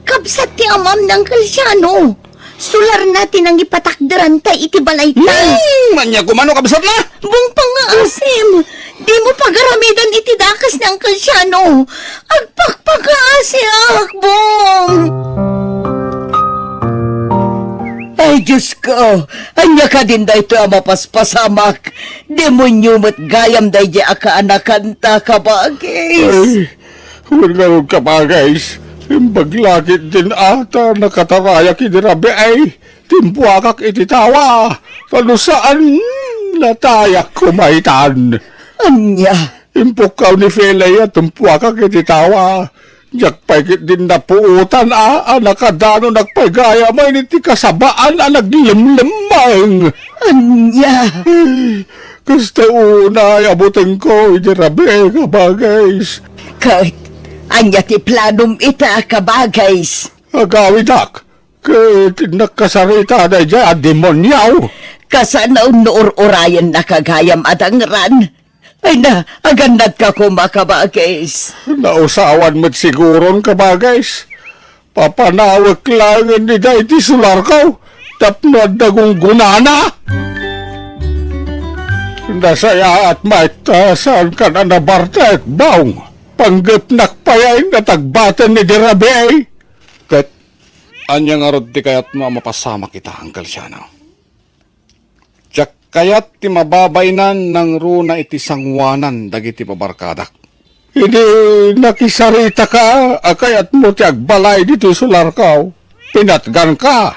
Kabsat ti amam ni Uncle Siano. Solarna ti nangipatakderanta iti balayta. Hmm, ania koma no kabsatna? Bong, pangngaasim. Dimo pagaramidan iti dakes ni Uncle Siano. Agpakpakaasiak, Bong. Ay, Diosko, ania kadin daytoy a mapaspasamak? Demonio met gayam daydiay a kaanakanta, kabagis. Ay, wen ngarud, kabagis, imbag la ketdin a ta nakatarayak idi rabii, timpuakak iti tawa, ta no saan, natayak koma itan. Ania? Impukkaw ni Felay a timpuakak iti tawa. Diak pay ketdin napuotan a, a nakadanonak pay gayam iti kasabaan a naglemlemmeng. Ania? Ay, kasta unay a butengko idi rabii, kabagis. Ket ania ti planom ita, kabagis? Agawidak, ket innak kasarita daydiay a demonio. Kasano no ur-urayennaka gayam a dangran? Ay na, agannadka koma, kabagis. Nausawan met siguron, kabagis. Papanawek laengen ida iti solarko tapno adda gunggonana. Nasayaat met ta saankan a nabartek, Bong. Panggepnak pay a tagbaten idi rabii. Ket ania ngarud ti kayatmo a mapasamak ita, Uncle Siano? Diak kayat ti mababainan nangruna iti sangoanan dagiti babarkadak. Idi nakisaritaka a kayatmo ti agbalay ditoy solarko, pinatganka.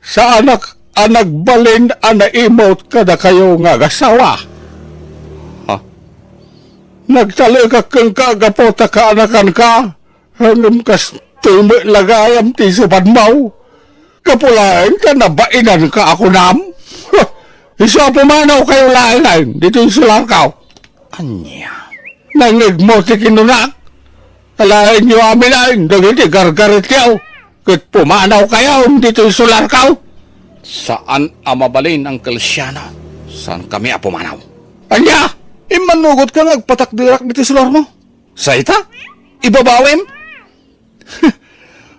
Saanak a nagbalin a naimut kadakayo nga agassawa. Ha? Nagtalekak kenka gapu ta kaanakanka. Ngem kastoy met la gayam ti isubanmo. Gapu laeng ta nabainanka a kunam. Huh! Isu a pumanawkayo laengen ditoy solarko. Ania? Nangngegmo ti kinunak? Alaenyo amin dagiti gargaretyo ket pumanawkayo ditoy solarko. Saan a mabalin, Uncle Siano. Saankami a pumanaw. Ania? Immannugotka nga agpatakderak ditoy solarmo? Sa ita? Ibabawim?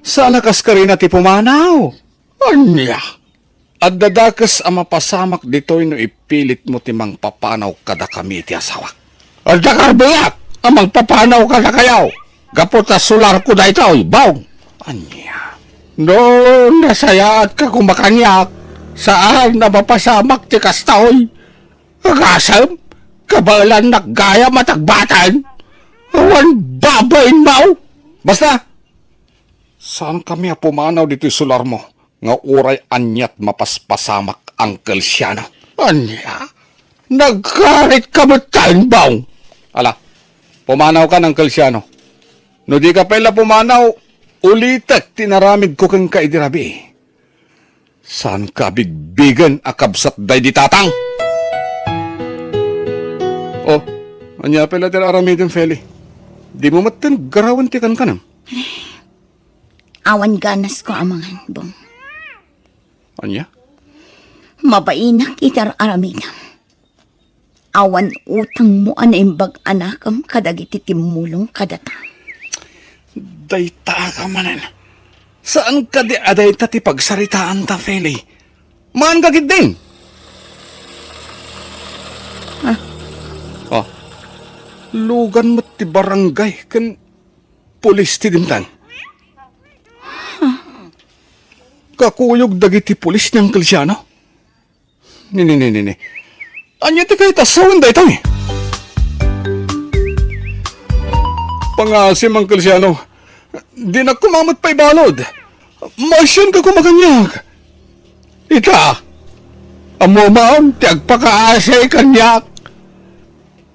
Saan a kaskarina ti pumanaw? Ania? Adda dakes a mapasamak ditoy no ipilitmo ti mangpapanaw kadakami iti asawak. Adda karbuyak a mangpapanaw kadakayo gapu ta sularko daytoy, Bong. Ania? No nasayaatka koma kaniak, saan a mapasamak ti kastoy. Agasem, kabaelannak gayam a tagbaten. Awan babainmo. Basta, saankami a pumanaw ditoy sularmo nga uray aniat mapaspasamak, Uncle Siano. Ania? Nagkaritka metten, Bong. Ala, pumanawkan, Uncle Siano. No dika pay la pumanaw, ulitek ti inaramidko kenka idi rabii. Saanka a bigbigen a kabsat daydi tatang? Oh, ania pay la ti aramidem, Feli? Dimo metten garawen ti kankanam? Awan ganasko a mangan, Bong. Ania? Mabainak iti ar-aramidem. Awan utangmo a naimbag a nakem kadagiti timmulong kadata. Dayta ka manen. Saan kadi a dayta ti pagsaritaanta, Feli? Maanka ketdin? Ah. Oh. Lugan met ti barangay ken pulis ti dimtang. Kakuyog dagiti pulis ni Uncle Siano. Ni, ni, ni, ni, ni. Ania ti kayat a sawen daytoy? Pangasim, Uncle Siano. Dinak koma met pay balud. Maasianka koma kaniak. Ita, ammom ti agpakaasi kaniak.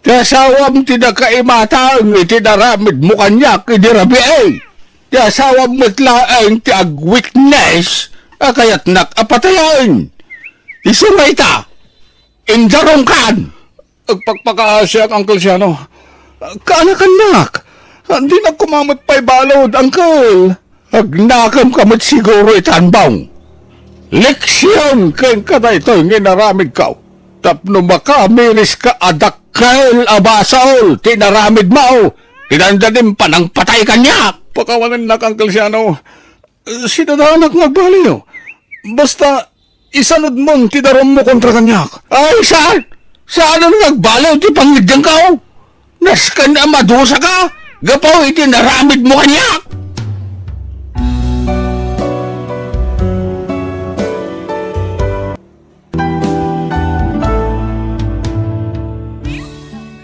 Ti asawam ti nakaimatang iti naramidmo kaniak idi rabii. Ti asawam met laeng ti agwitness a kayatnak a patayen. Isu nga ita, indarongkan. Agpakpakaasiak, Uncle Siano. Kaanakannak. Dinak koma met pay balud, Uncle. Agnakemka met siguro itan, Bong. Leksion kenka daytoy nga inaramidko tapno makamiriska a dakkel a basol ti inaramidmo. Kinanda din panangpatay kaniak. Pakawanennak, Uncle Siano. Sidadanak nga agbaliw. Basta, isanudmon ti darummo kontra kaniak. Ay, saan? Saan a nagbaliw ti pangiddengko? Nasken a madusaka gapu iti naramidmo kaniak.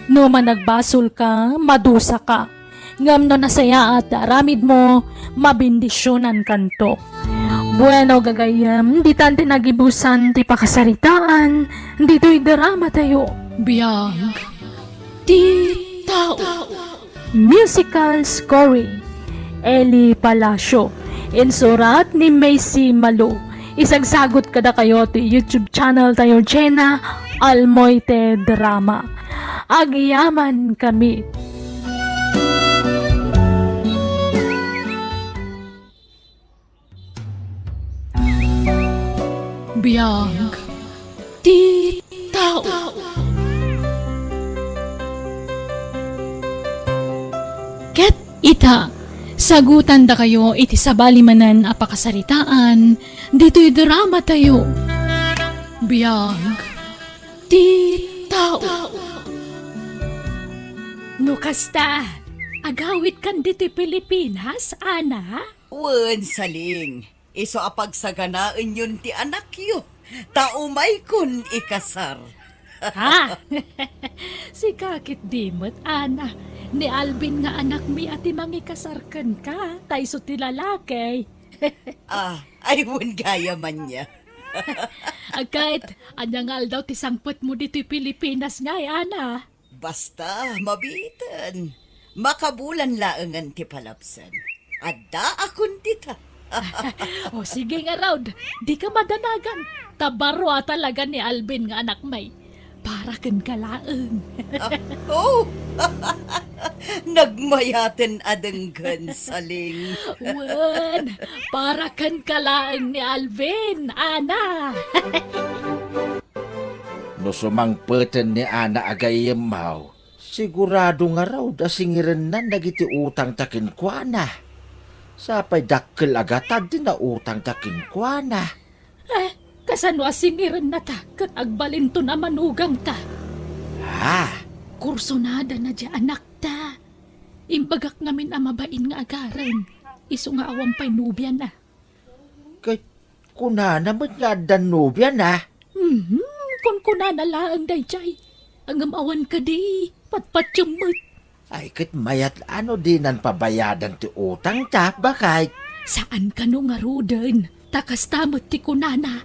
No managbasolka, madusaka. Ngem no nasayaat ti aramidmo, mabendisionankanto. Bueno, gagayyem, ditan ti nagibusan ti pakasaritaan ditoy dramatayo. Biag ti tao. Musical scoring, Eli Palacio. Insurat ni Macy Malo. Isagsagut kadakayo ti YouTube channel tayo, Jenna Almoite Drama. Agyaman kami. Biag ti tao. Ket ita, sagutandakayo iti sabali manen a pakasaritaan ditoy dramatayo. Biag ti tao. No kasta, agawidkan ditoy Pilipinas, Ana? Wen, Saling. Isu a pagsaganaenyon ti anakyo, ta umaykon ikasar. Ha? Sika ketdi met, Ana. Ni Alvin nga anakmi a ti mangikasar kenka, ta isu ti lalaki. Ah, ay, wen gayam ania. Ket, ania nga aldaw ti sangpetmo ditoy Pilipinas ngay, Ana? Basta, mabiiten. Makabulan laengen ti palabsen. Addaakon dita. O, sige ngarud, dika madanagan. Ta baro a talaga ni Alvin nga anakmi. Para kenka laeng. Ah, oh! Nagmayaten a denggen, Saling. Wen, para kenka laeng ni Alvin, Ana. No sumangpeten ni Ana a gayyemmo, sigurado ngarud a singirennan dagiti utangta kenkuana. Sapay dakkel a gatad ti nautangta kenkuana. Eh, kasano a singirennata ket agbalinton a manugangta? Ah, Kursunada na di anakta. Imbagak ngamin a mabain nga agarem. Isu nga awan pay nobiana. Ket kunana met nga adda nobiana? Mhm, kunkunana laeng daydiay. Ngem awan kadi, patpatiem met. Ay, ket mayat a no dinan pabayadan ti utangta, baket. Saan kano ngaruden, ta kasta met ti kunana.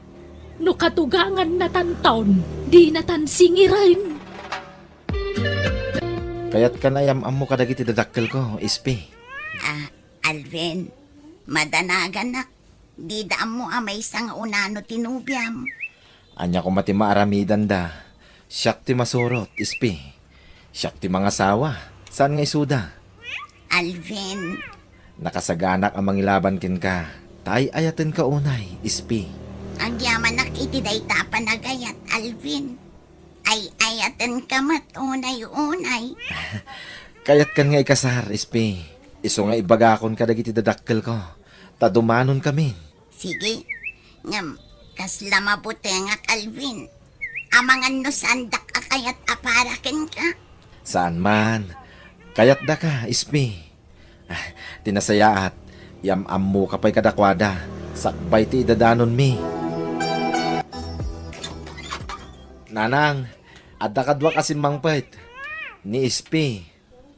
No katugangannatanton, dinatan singiren. Kayatkan a iyam-ammo kadagiti dadakkelko, Ispi. Ah, Alvin, madanaganak. Dida ammo a maysa nga unano ti nobiam. Ania koma ti maaramidanda? Siak ti masurot, Ispi. Siak ti mangasawa. Saan nga isuda? Alvin. Nakasaganak a mangilaban kenka. Ta ay-ayatenka unay, Ispi. Agyamanak iti dayta a panagayat, Alvin. Ay-ayatenka met unay-unay. Kayatkan nga ikasar, Ispi. Isu nga ibagakon kadagiti dadakkelko, ta dumanonkamin. Sige. Ngem, kasla mabutengak, Alvin. Amangan no saandak a kayat a para kenka. Saan man. Kayatdaka, Ispi. Ah, ti nasayaat, iyam-ammoka pay kadakuada, sakbay ti idadanonmi. Nanang, adda kaduak a simmangpet. Ni Ispi,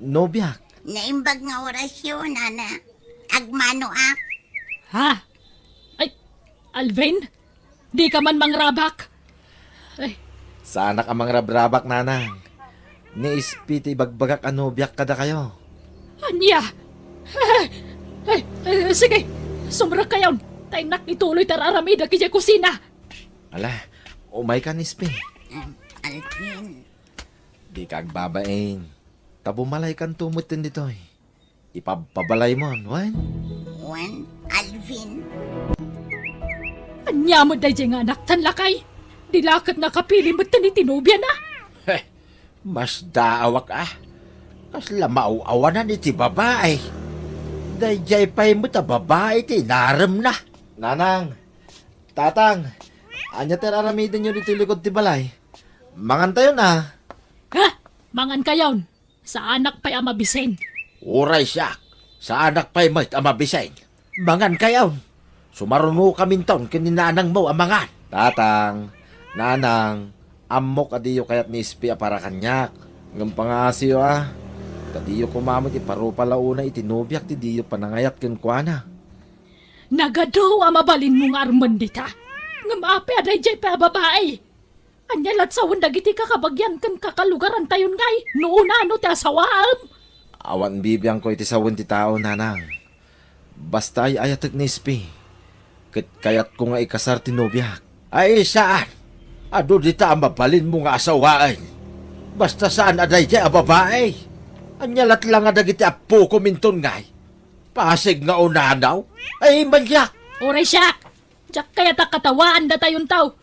nobiak. Naimbag nga orasyo, nana. Agmanoak. Ha? Ay, Alvin? Dika man mangrabak? Ay. Saanak a mangrabrabak, nanang. Ni Ispi ti ibagbagak a nobiak kadakayo. Ania? Ay, ay, ay, sige, sumrekkayon. Ta innak ituloy ti ar-aramidek idiay kusina. Ala, umaykan, Ispi. Em, Alvin. Dika agbabain. Ta bumalaykanto metten ditoy. Ipabpabalaymon, wen? Wen, Alvin. Ania met daydiay nga anaktan, lakay? Di la ket nakapili metten iti nobiana? Heh, masdaawak a. Kasla maaw-awanan iti babai. Daydiay pay met a babai ti inaremna. Nanang, Tatang, ania ti ar-aramidenyo ditoy likod ti balay? Mangantayon a. Ha? Mangankayon? Saanak pay a mabisin. Uray siak, saanak pay met a mabisin. Mangankayon. Sumarunokaminton ken ni nanangmo a mangan. Tatang, nanang, ammok a diyo kayat ni Ispi a para kaniak. Ngem pangaasiyo a, ta diyo koma met iparupa la unay iti nobiak ti diyo panangayat kenkuana. Nagadu a mabalinmo nga armen dita. Ngem apay a daydiay pay a babai? Ania lat sawen dagiti kakabagian ken kakalugarantayon ngay no unano ti asawaem? Awan bibiangko iti sawen ti tao, nanang. Basta ay-ayatek ni Ispi, ket kayatko nga ikasar ti nobiak. Ay, saan? Adu dita a mabalinmo nga asawaen. Basta saan a daydiay a babai. Ania latla nga dagiti appokom inton ngay? Pasig nga unanaw? Ay, maniak! Uray siak! Diak kayat a katawaan datayon tao.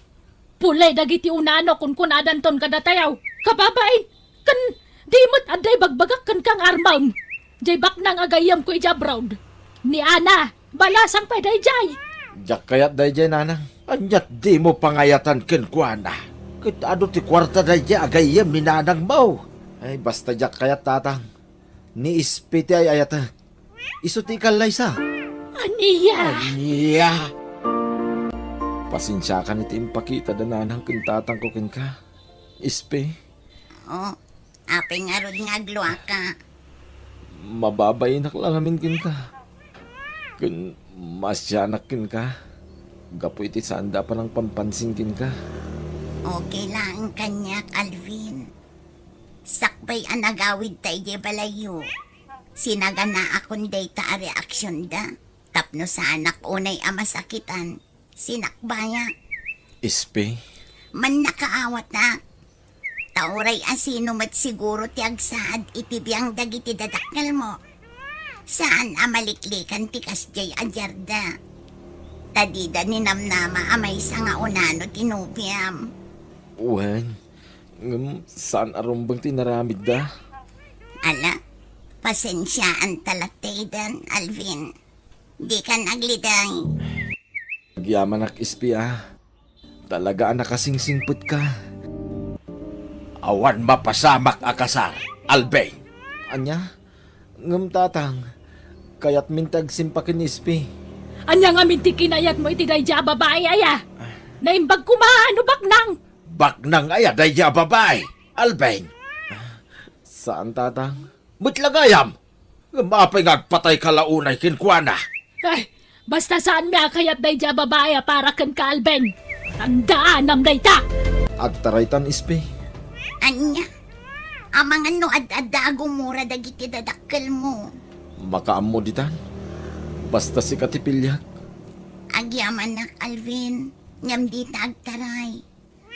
Pulay dagiti unano kunkunadanton kadatayo. Kababain, ken di met adda ibagbagak kenka nga armem. Diay baknang a gayyemko idiay abroad. Ni Ana, balasang pay daydiay. Diak kayat daydiay, nanang. Aniat dimo pangayatan kenkuana? Ket adu ti kuarta daydiay a gayyem ni nanangmo. Ay, basta diak kayat, tatang. Ni Ispi ti ay-ayatek. Isu ti ikallaysa. Ania? Ania? Pasensiakan iti impakita da nanang ken tatangko kenka. Ispi. Oh, apay ngarud nga agluaka? Mababainak la ngamin kenka. Ken maasianak kenka. Gapu iti saanda a panangpampansin kenka. Okay laeng kaniak, Alvin. Sakbay a nagawidta idiay balayyo, sinaganaakon dayta a reaksionda tapno saanak unay a masakitan, sinakbayak. Ispi? Mannakaawatak. Ta uray a sino met siguro ti agsaad iti biang dagiti dadakkelmo. Saan a maliklikan ti kasdiay a diarda. Ta dida ninamnama a maysa nga unano ti nobiam. Wen, ngem saan a rumbeng ti inaramidda. Ala, pasensiaanta lattayden, Alvin. Dikan aglideng. Agyamanak, Ispi, a. Talaga a nakasingsingpetka. Awan mapasamak a kasar, Alvin. Ania? Ngem, Tatang, kayatmin ti agsimpa ken ni Ispi. Ania ngamin ti kinayatmo iti daydiay a babai, aya? Naimbag koma no baknang. Baknang aya daydiay a babai, Alvin? Saan, Tatang. Met la gayam. Ngem apay nga agpatayka la unay kenkuana? Ay, basta saanmi a kayat daydiay a babai a para kenka, Alvin. Tandaanam dayta. Agtaraytan, Ispi. Ania? Amangan no ad-adda a gumura dagiti dadakkelmo. Makaammo ditan. Basta sika ti piliak. Agyamanak, Alvin. Ngem dita agtaray.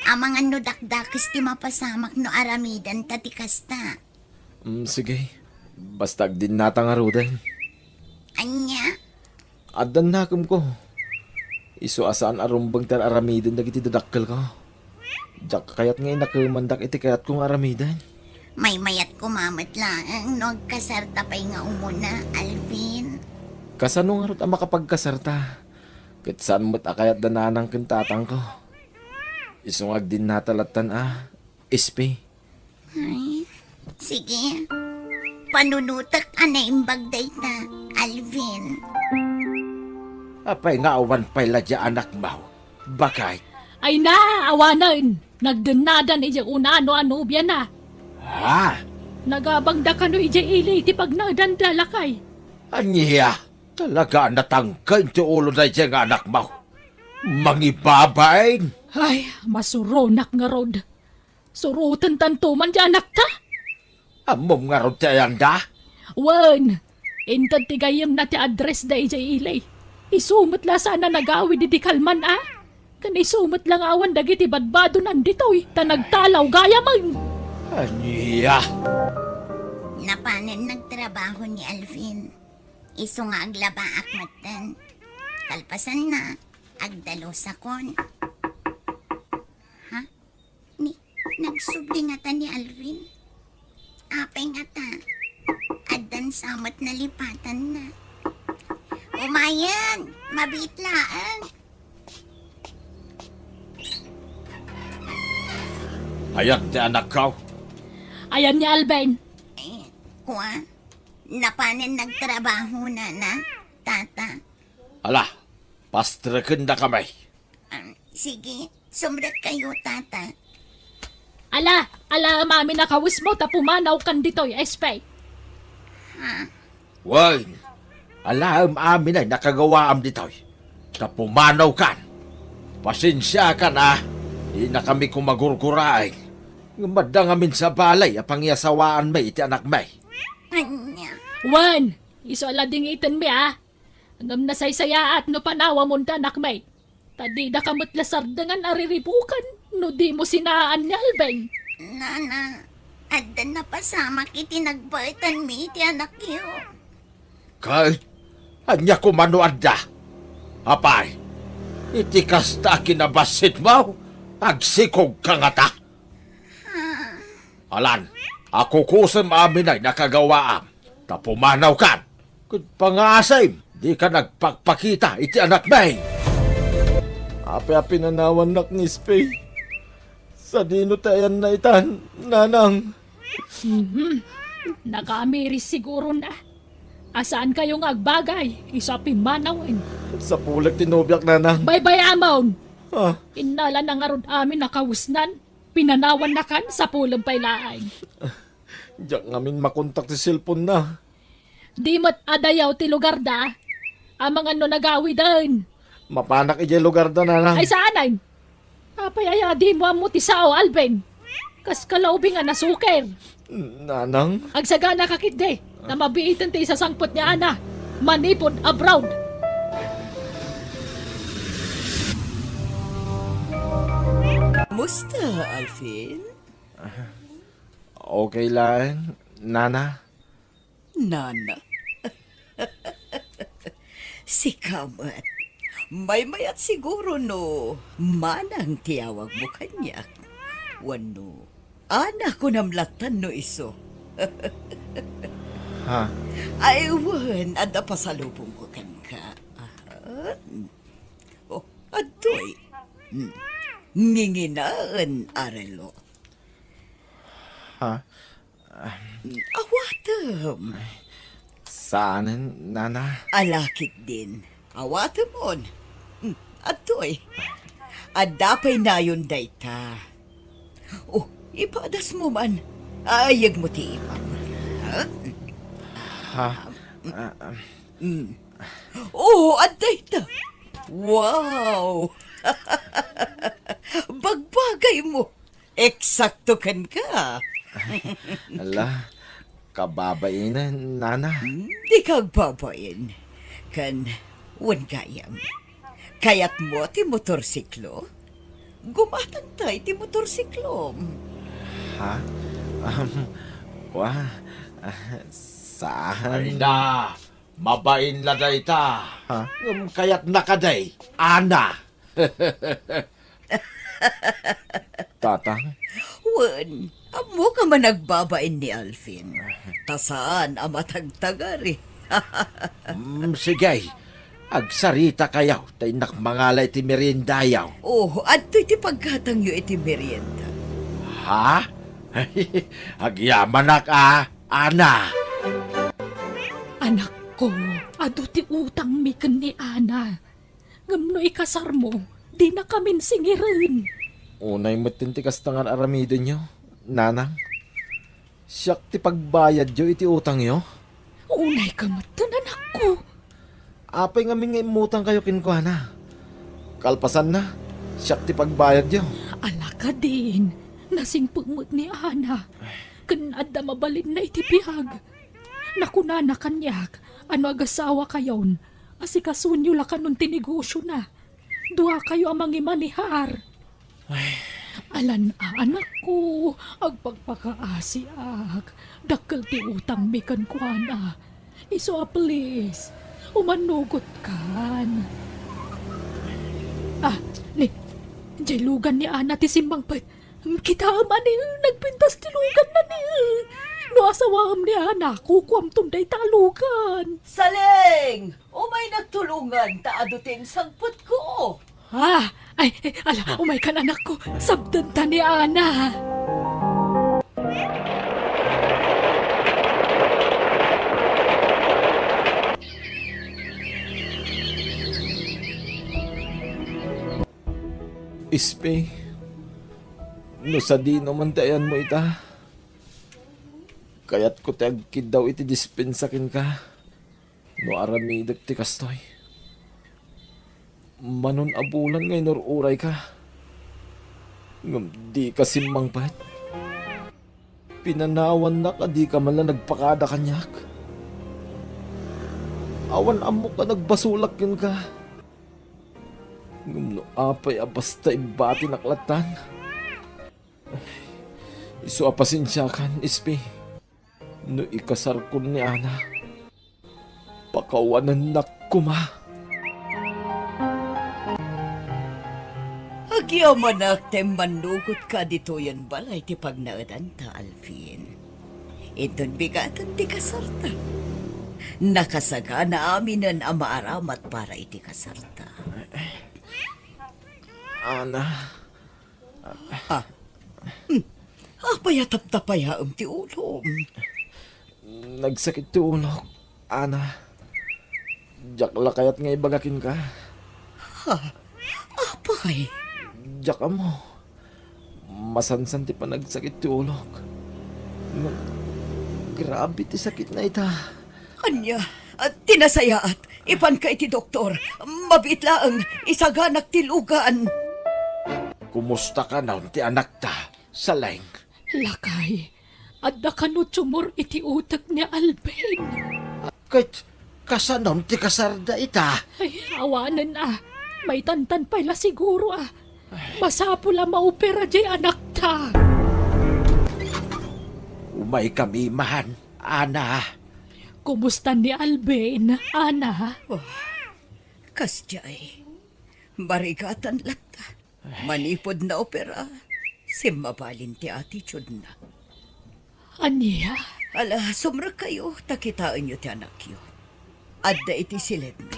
Amangan no dakdakes ti mapasamak no aramidenta ti kasta. Mm, sige. Basta agdinnata ngaruden. Ania? Addan nakemko. Isu a saan a rumbeng ti ar-aramiden dagiti dadakkelko. Diak kayat nga inakemandak iti kayatko nga aramiden. Maymayat koma met laeng no agkasarta pay nga umuna, Alvin. Kasano ngarud a makapagkasarta? Ket saan met a kayat da nanang ken tatangko. Isu nga agdinnata lattan a, Ispi. Ay, sige. Panunotek a naimbag dayta, Alvin. Apay nga awan pay la diay anakmo, baket? Ay na, awanen. Nagdennadan idiay una no a nobiana. Ha? Nagabangda kano idiay ili ti pagnaedanda, lakay. Ania? Talaga a natangken ti ulo daydiay nga anakmo. Mangibabain! Ay, masuronak ngarud. Surotentanto man ti anakta. Ammom ngarud ti ayanda? Wen, inted ti gayyemna ti addressda idiay ili. Isu met la saan a nagawid idi kalman a. Ken isu met la nga awan dagiti badbadonan ditoy ta nagtalaw gayamen. Ania? Napanen nagtrabaho ni Alvin. Isu nga aglabaak metten. Kalpasanna, agdalusakon. Ha? Ni, nagsubli ngata ni Alvin? Apay ngata? Addan sa met nalipatanna. Umayen! Mabiit laeng! Ayan ti anakko. Ayan ni Alvin. Eh, kua? Napanen nagtrabaho, nana, tata. Ala, pastrekendakami. Ah, sige, sumrekkayo, tata. Ala, alaem amin a kawesmo ta pumanawkan ditoy, Espay. Ha? Wen, alaem amin a nakagawaam ditoy ta pumanawkan. Pasensiakan a, dinakami koma gurguraen. Ngem adda ngamin sa balay a pangiyasawaanmi iti anakmi. Ania? Wen, isu a la dingitenmi a. Ngem nasaysayaat no panawamon ti anakmi. Ta didaka met la sardengan a riribuken no dimo sinaan ni Alvin. Nana, adda napasamak iti nagbaetanmi iti anakyo. Ket ania koma no adda? Apay, iti kasta a kinabassitmo, agsikogka ngata? Alan, akukusem amin a nakagawaam, ta pumanawkan. Ket pangaasim, dika nagpakpakita iti anakmi. Apay a pinanawannak ni Espay? Sadino ti ayanna itan, nanang? Mhm. Nakaamiris siguro na. A saankayo nga agbagay, isu a pimmanawen. Sapulek ti nobiak, nanang. Baybay-amon! Ah. Innala na ngarud amin a kawesnan. Pinanawannakan, sapulem pay laeng. Diak ngamin makontak ti cellphone na. Di met adayaw ti lugarda. Amangan no nagawiden. Mapanak idiay lugarda, nanang. Ay, saanen? Apay aya a dimo ammo ti sao, Alvin? Kas kalaubing a nasuker. Nanang? Agsaganaka ketdi, ta mabiiten ti isasangpet ni Ana manipud abroad. Musta, Alvin? Okay laeng, Nana. Nana. Sika met. Maymayat siguro no manang ti awagmo kaniak. Wenno, Ana kunam lattan no isu. Ha? Ay, wen, adda pasalubongko kenka. Oh, adtoy. Hmm. Nginginaen a relo. Ha? Awatem. Saanen, nana? Ala ketdin. Awatemon. Hmm, adtoy. Adda pay nayon dayta. Oh, ipadasmo man. Ayegmo ti ipam. Ha? Ha? Ah, ah. Mm. Oh, adda ita. Wow! Bagbagaymo. Eksakto kenka. Ala, kababainen, nana. Hmm, dika agbabain. Ken, wen gayam. Kayatmo ti motorsiklo? Gumatangta iti motorsiklom. Ha? Um, kua, ah, saan? Ay na, mabain la dayta. Ha? Ngem kayatna kadi, Ana. Tatang? Wen, ammok a managbabain ni Alvin. Ta saan a matagtagari. Mm, sige. Agsaritakayo, ta innak mangala iti meriendayo. Oh, adtoy ti paggatangyo iti merienda. Ha? Agyamanak a, Ana. Anakko, adu ti utangmi ken ni Ana. Ngem no ikasarmo, dinakamin singiren. Unay metten ti kasta nga ar-aramidenyo, nanang. Siak ti pagbayadyo iti utangyo. Unayka metten, anakko. Apay ngamin nga immutangkayo kenkuana? Kalpasanna, siak ti pagbayadyo. Ala kadin, nasingpet met ni Ana. Ken adda mabalinna iti biag. Nakunana kaniak a no agasawakayon, asikasonyo la kanon ti negosiona. Duakayo a mangimanehar. Ay. Alan a, anakko, agpakpakaasiak. Dakkel ti utangmi kenkuana. Isu a, please, umannugotkan. Ah, ni, jay lugan ni Ana ti simmangpet. Kitaem a ni, nagpintas ti luganna ni. No asawaem ni Ana, kukuamton dayta a lugan. Saleng! Umaynak tulongan ta adu ti insangpetko. Ah, ay, ay, ala, umaykan, anakko. Sabdenta ni Ana. Ispi, no sadino man ti ayanmo ita, kayatko ti agkiddaw iti dispensa kenka. No aramidek ti kastoy, manon a bulan nga inur-urayka, ngem dika simmangpet. Pinanawannak a dika man la nagpakada kaniak. Awan ammok a nagbasolak kenka. Ngem no apay a basta ibbatinak lattan, isu a pasensiakan, Ispi. No ikasarkon ni Ana, pakawanennak koma. Agyamanak ta immannugotka ditoyen balay ti pagnaedanta, Alvin. Inton bigaten ti kasarta, nakasagana aminen a maaramat para iti kasarta. Ana. Ah. Hmm. Apay a taptapayaem ti ulom? Nagsakit ti ulok, Ana. Diak la kayat nga ibaga kenka. Ha? Apay? Diak ammo. Masansan ti panagsakit ti ulok. Ngem grabe ti sakitna ita. Ania? Ah, ti nasayaat, ipanka iti doktor. Mabiit laeng, isaganak ti lugan. Kumusta kanon ti anakta, Saleng? Lakay, adda kano tumor iti utek ni Alvin. Ket kasanon ti kasarda ita? Ay, awanen a. Maitantan pay la siguro a. Masapul a maopera diay anakta. Umaykami man, Ana. Kumusta ni Alvin, Ana? Oh, kasdiay. Marigatan latta. Manipud naopera, simmabalin ti attitude-na. Ania? Ala, sumrekkayo, ta kitaenyo ti anakyo. Adda iti siledmi.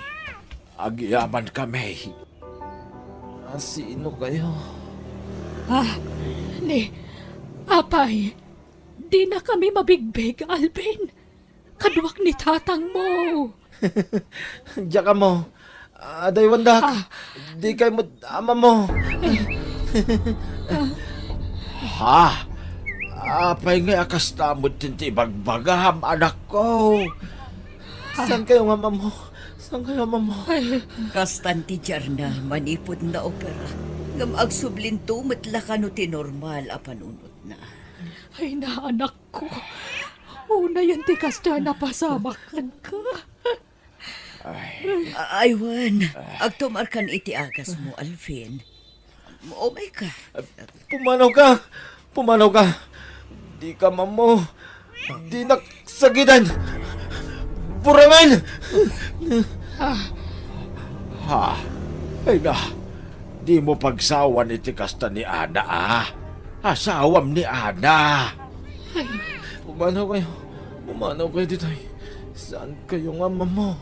Agyamankami. Ah, sino kayo? Ah, ni, apay, dina kami mabigbig, Alvin. Kaduak ni tatangmo. Diak ammo. Adaywandak. Ah. Dikay met ammo. Ha? Apay nga a kasta met ti ibagbagam, anakko? Saan kayo nga ammo? Saan kayo ammo? Ay. Kastan ti diarna manipud naopera. Ngem agsublinto met la kano ti normal a panunotna. Ay, naanak ko. Unayen ti kasta a napasamak kenka. Ay. A-, aywan, agtumarkan iti agasmo, Alvin. Umayka. Pumanawka! Pumanawka! Dika ammo! Dinak sagiden! Burangen! Ha? Ay na, dimo pagsawan iti kasta ni Ana, a. Asawam ni Ana. Pumanaw kayo. Pumanaw kayo ditoy. Saan kayo nga ammo?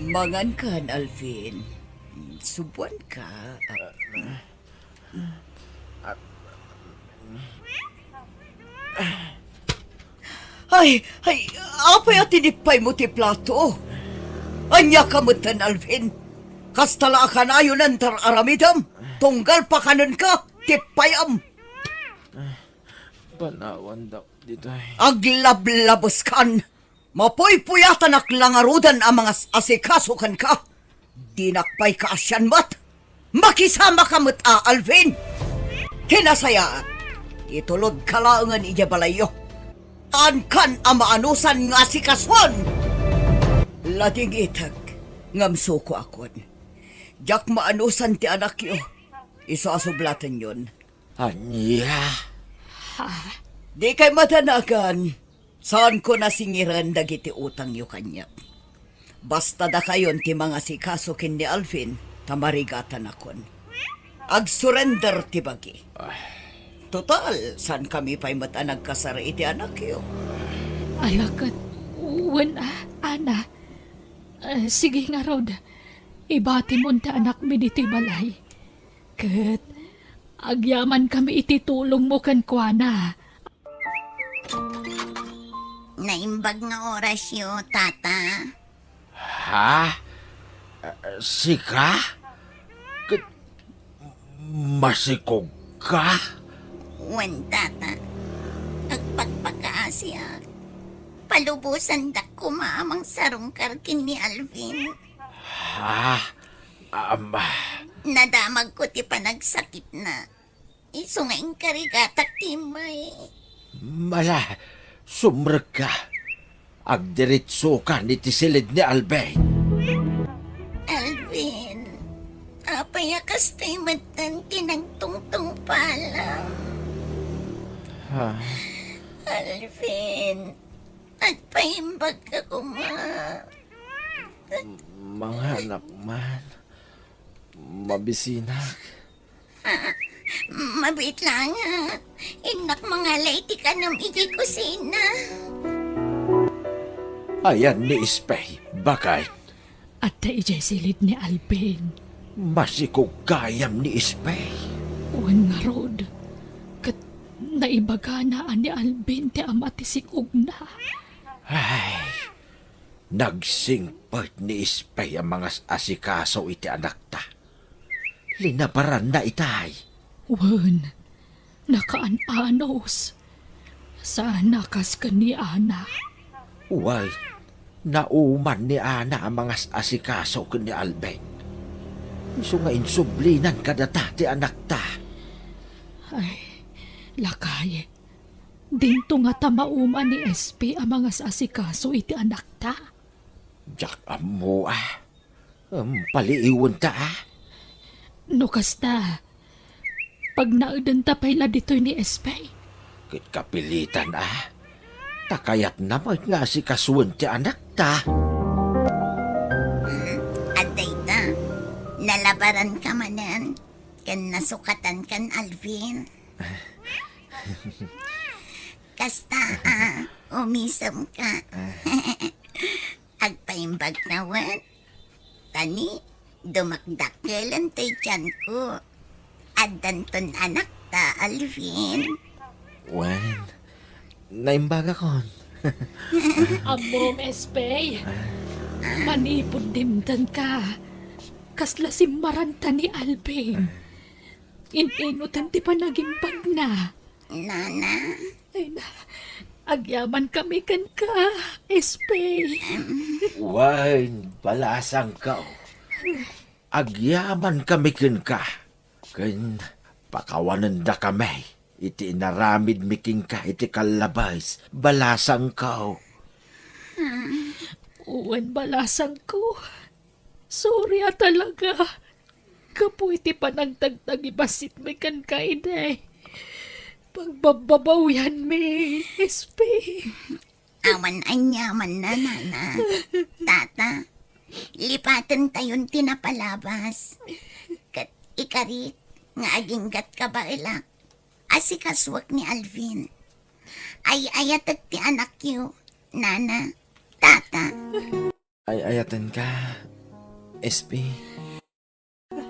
Mangankan, Alvin. Subuanka. Ay, ay, apay a tinippaymo ti plato? Ania ka metten, Alvin? Kasta la a kanayon a intar-aramidem, tunggal pakanenka, tippayam. Panawandak ditoy. Aglablabeskan. Mapuypuyatanak la ngaruden a mangas-asikaso kenka. Dinak pay kaasian met. Makisamaka met a, Alvin. Ti nasayaat, itulodka laengen idiay balayyo. Saankan a maanusan nga asikasuan. Ladingitek ngem sukoakon. Diak maanusan ti anakyo. Isu a sublatenyon. Ania? Ha? Dikay madanagan. Saanko nasingiren dagiti utangyo kaniak. Basta dakayon ti mangasikaso ken ni Alvin, ta marigatanakon. Agsurrender ti bagi. Total, saankami pay met a nagkasar iti anakyo. Ala ket, wen, a, Ana. Eh, sige ngarud, ibatimon ti anakmi ditoy balay. Ket agyamankami iti tulongmo kenkuana. Naimbag nga orasyo, Tata. Ha? Sika? Ket masikogka? Wen, Tata. Agpakpakaasiak. Palubosandak koma a mangsarungkar ken ni Alvin. Ha? Ama. Nadamagko ti panagsakitna. Isu nga inkarigatak ti immay. Mala, sumrekka. Agdiritsokan iti silid ni Alvin. Alvin, apay a kastoy metten ti nagtungtungpalam? Ha? Alvin, agpaimbagka koma. Manganak man. Mabisinak. Ah, mabiit laeng. Innak mangala iti kanam idiay kusina. Ayan ni Espey, baket? Adda idiay silid ni Alvin. Masikog gayam ni Espey. Wen ngarud, ket naibagana a ni Alvin ti ama ti sik-ogna. Ay, nagsingpet ni Espey a mangas-asikaso iti anakta. Linabaranna itay. Wen, nakaan-anos. Saan a kas ken ni Ana. Wen, nauman ni Ana a mangas-asikaso ken ni Alvin. Isu nga insublinan kadata ti anakta. Ay, lakay, dinto ngata mauman ni Espey a mangas-asikaso iti anakta? Diak ammo, a. Em, paliiwenta, a. No kasta, pagnaedenta pay la ditoy ni Espey. Ket kapilitan, a. Ta kayatna met nga asikasuen ti anakta. Hmm, adda ita. Nalabaranka manen, ken nasukatan kan Alvin. Kasta, a, umisemka. Agpaimbag ta wen? Tani, dumakdakkel ti tianko. Addanton anakta, Alvin. Wen, naimbagakon. Ammom, Espey. Manipud dimtenka, kasla simmaranta ni Alvin. In-inutan ti panagimbagna. Nana. Ay na, agyamankami kenka, Espey. Wen, balasangko. Agyamankami kenka. Ken pakawanendakami iti inaramidmi kenka iti kallabes, balasangko. Wen, balasangko. Sorry a talaga. Gapu iti panagtagtagibasitmi kenka idi pagbabbabawianmi, Espey. Awan aniamanna, Nana. Tata, lipatentayon ti napalabas. Ket ikarik nga aginggat kabaelak, asikasuek ni Alvin. Ay-ayatek ti anakyo, Nana, Tata. Ay-ayatenka, Espey.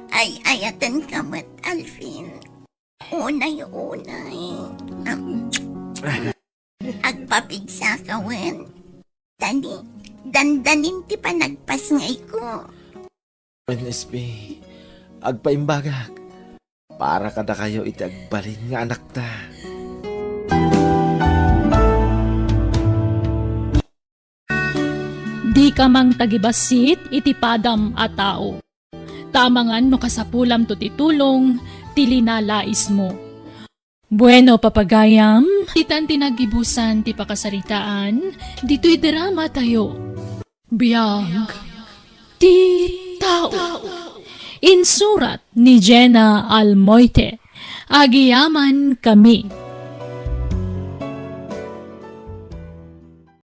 Ay-ayatenka met, Alvin. Unay-unay. Agpapigsaka wen. Tani, dandanin ti panagpasngayko. Wen, Espey, agpaimbagak para kadakayo iti agbalin nga anakta. Dika mangtagibassit iti padam a tao. Ta amangan no kasapulamto ti tulong ti linalaismo. Bueno, papagayam, ditan ti nagibusan ti pakasaritaan ditoy drama tayo. Biag ti tao. Insurat ni Jenna Almoite. Agyamankami.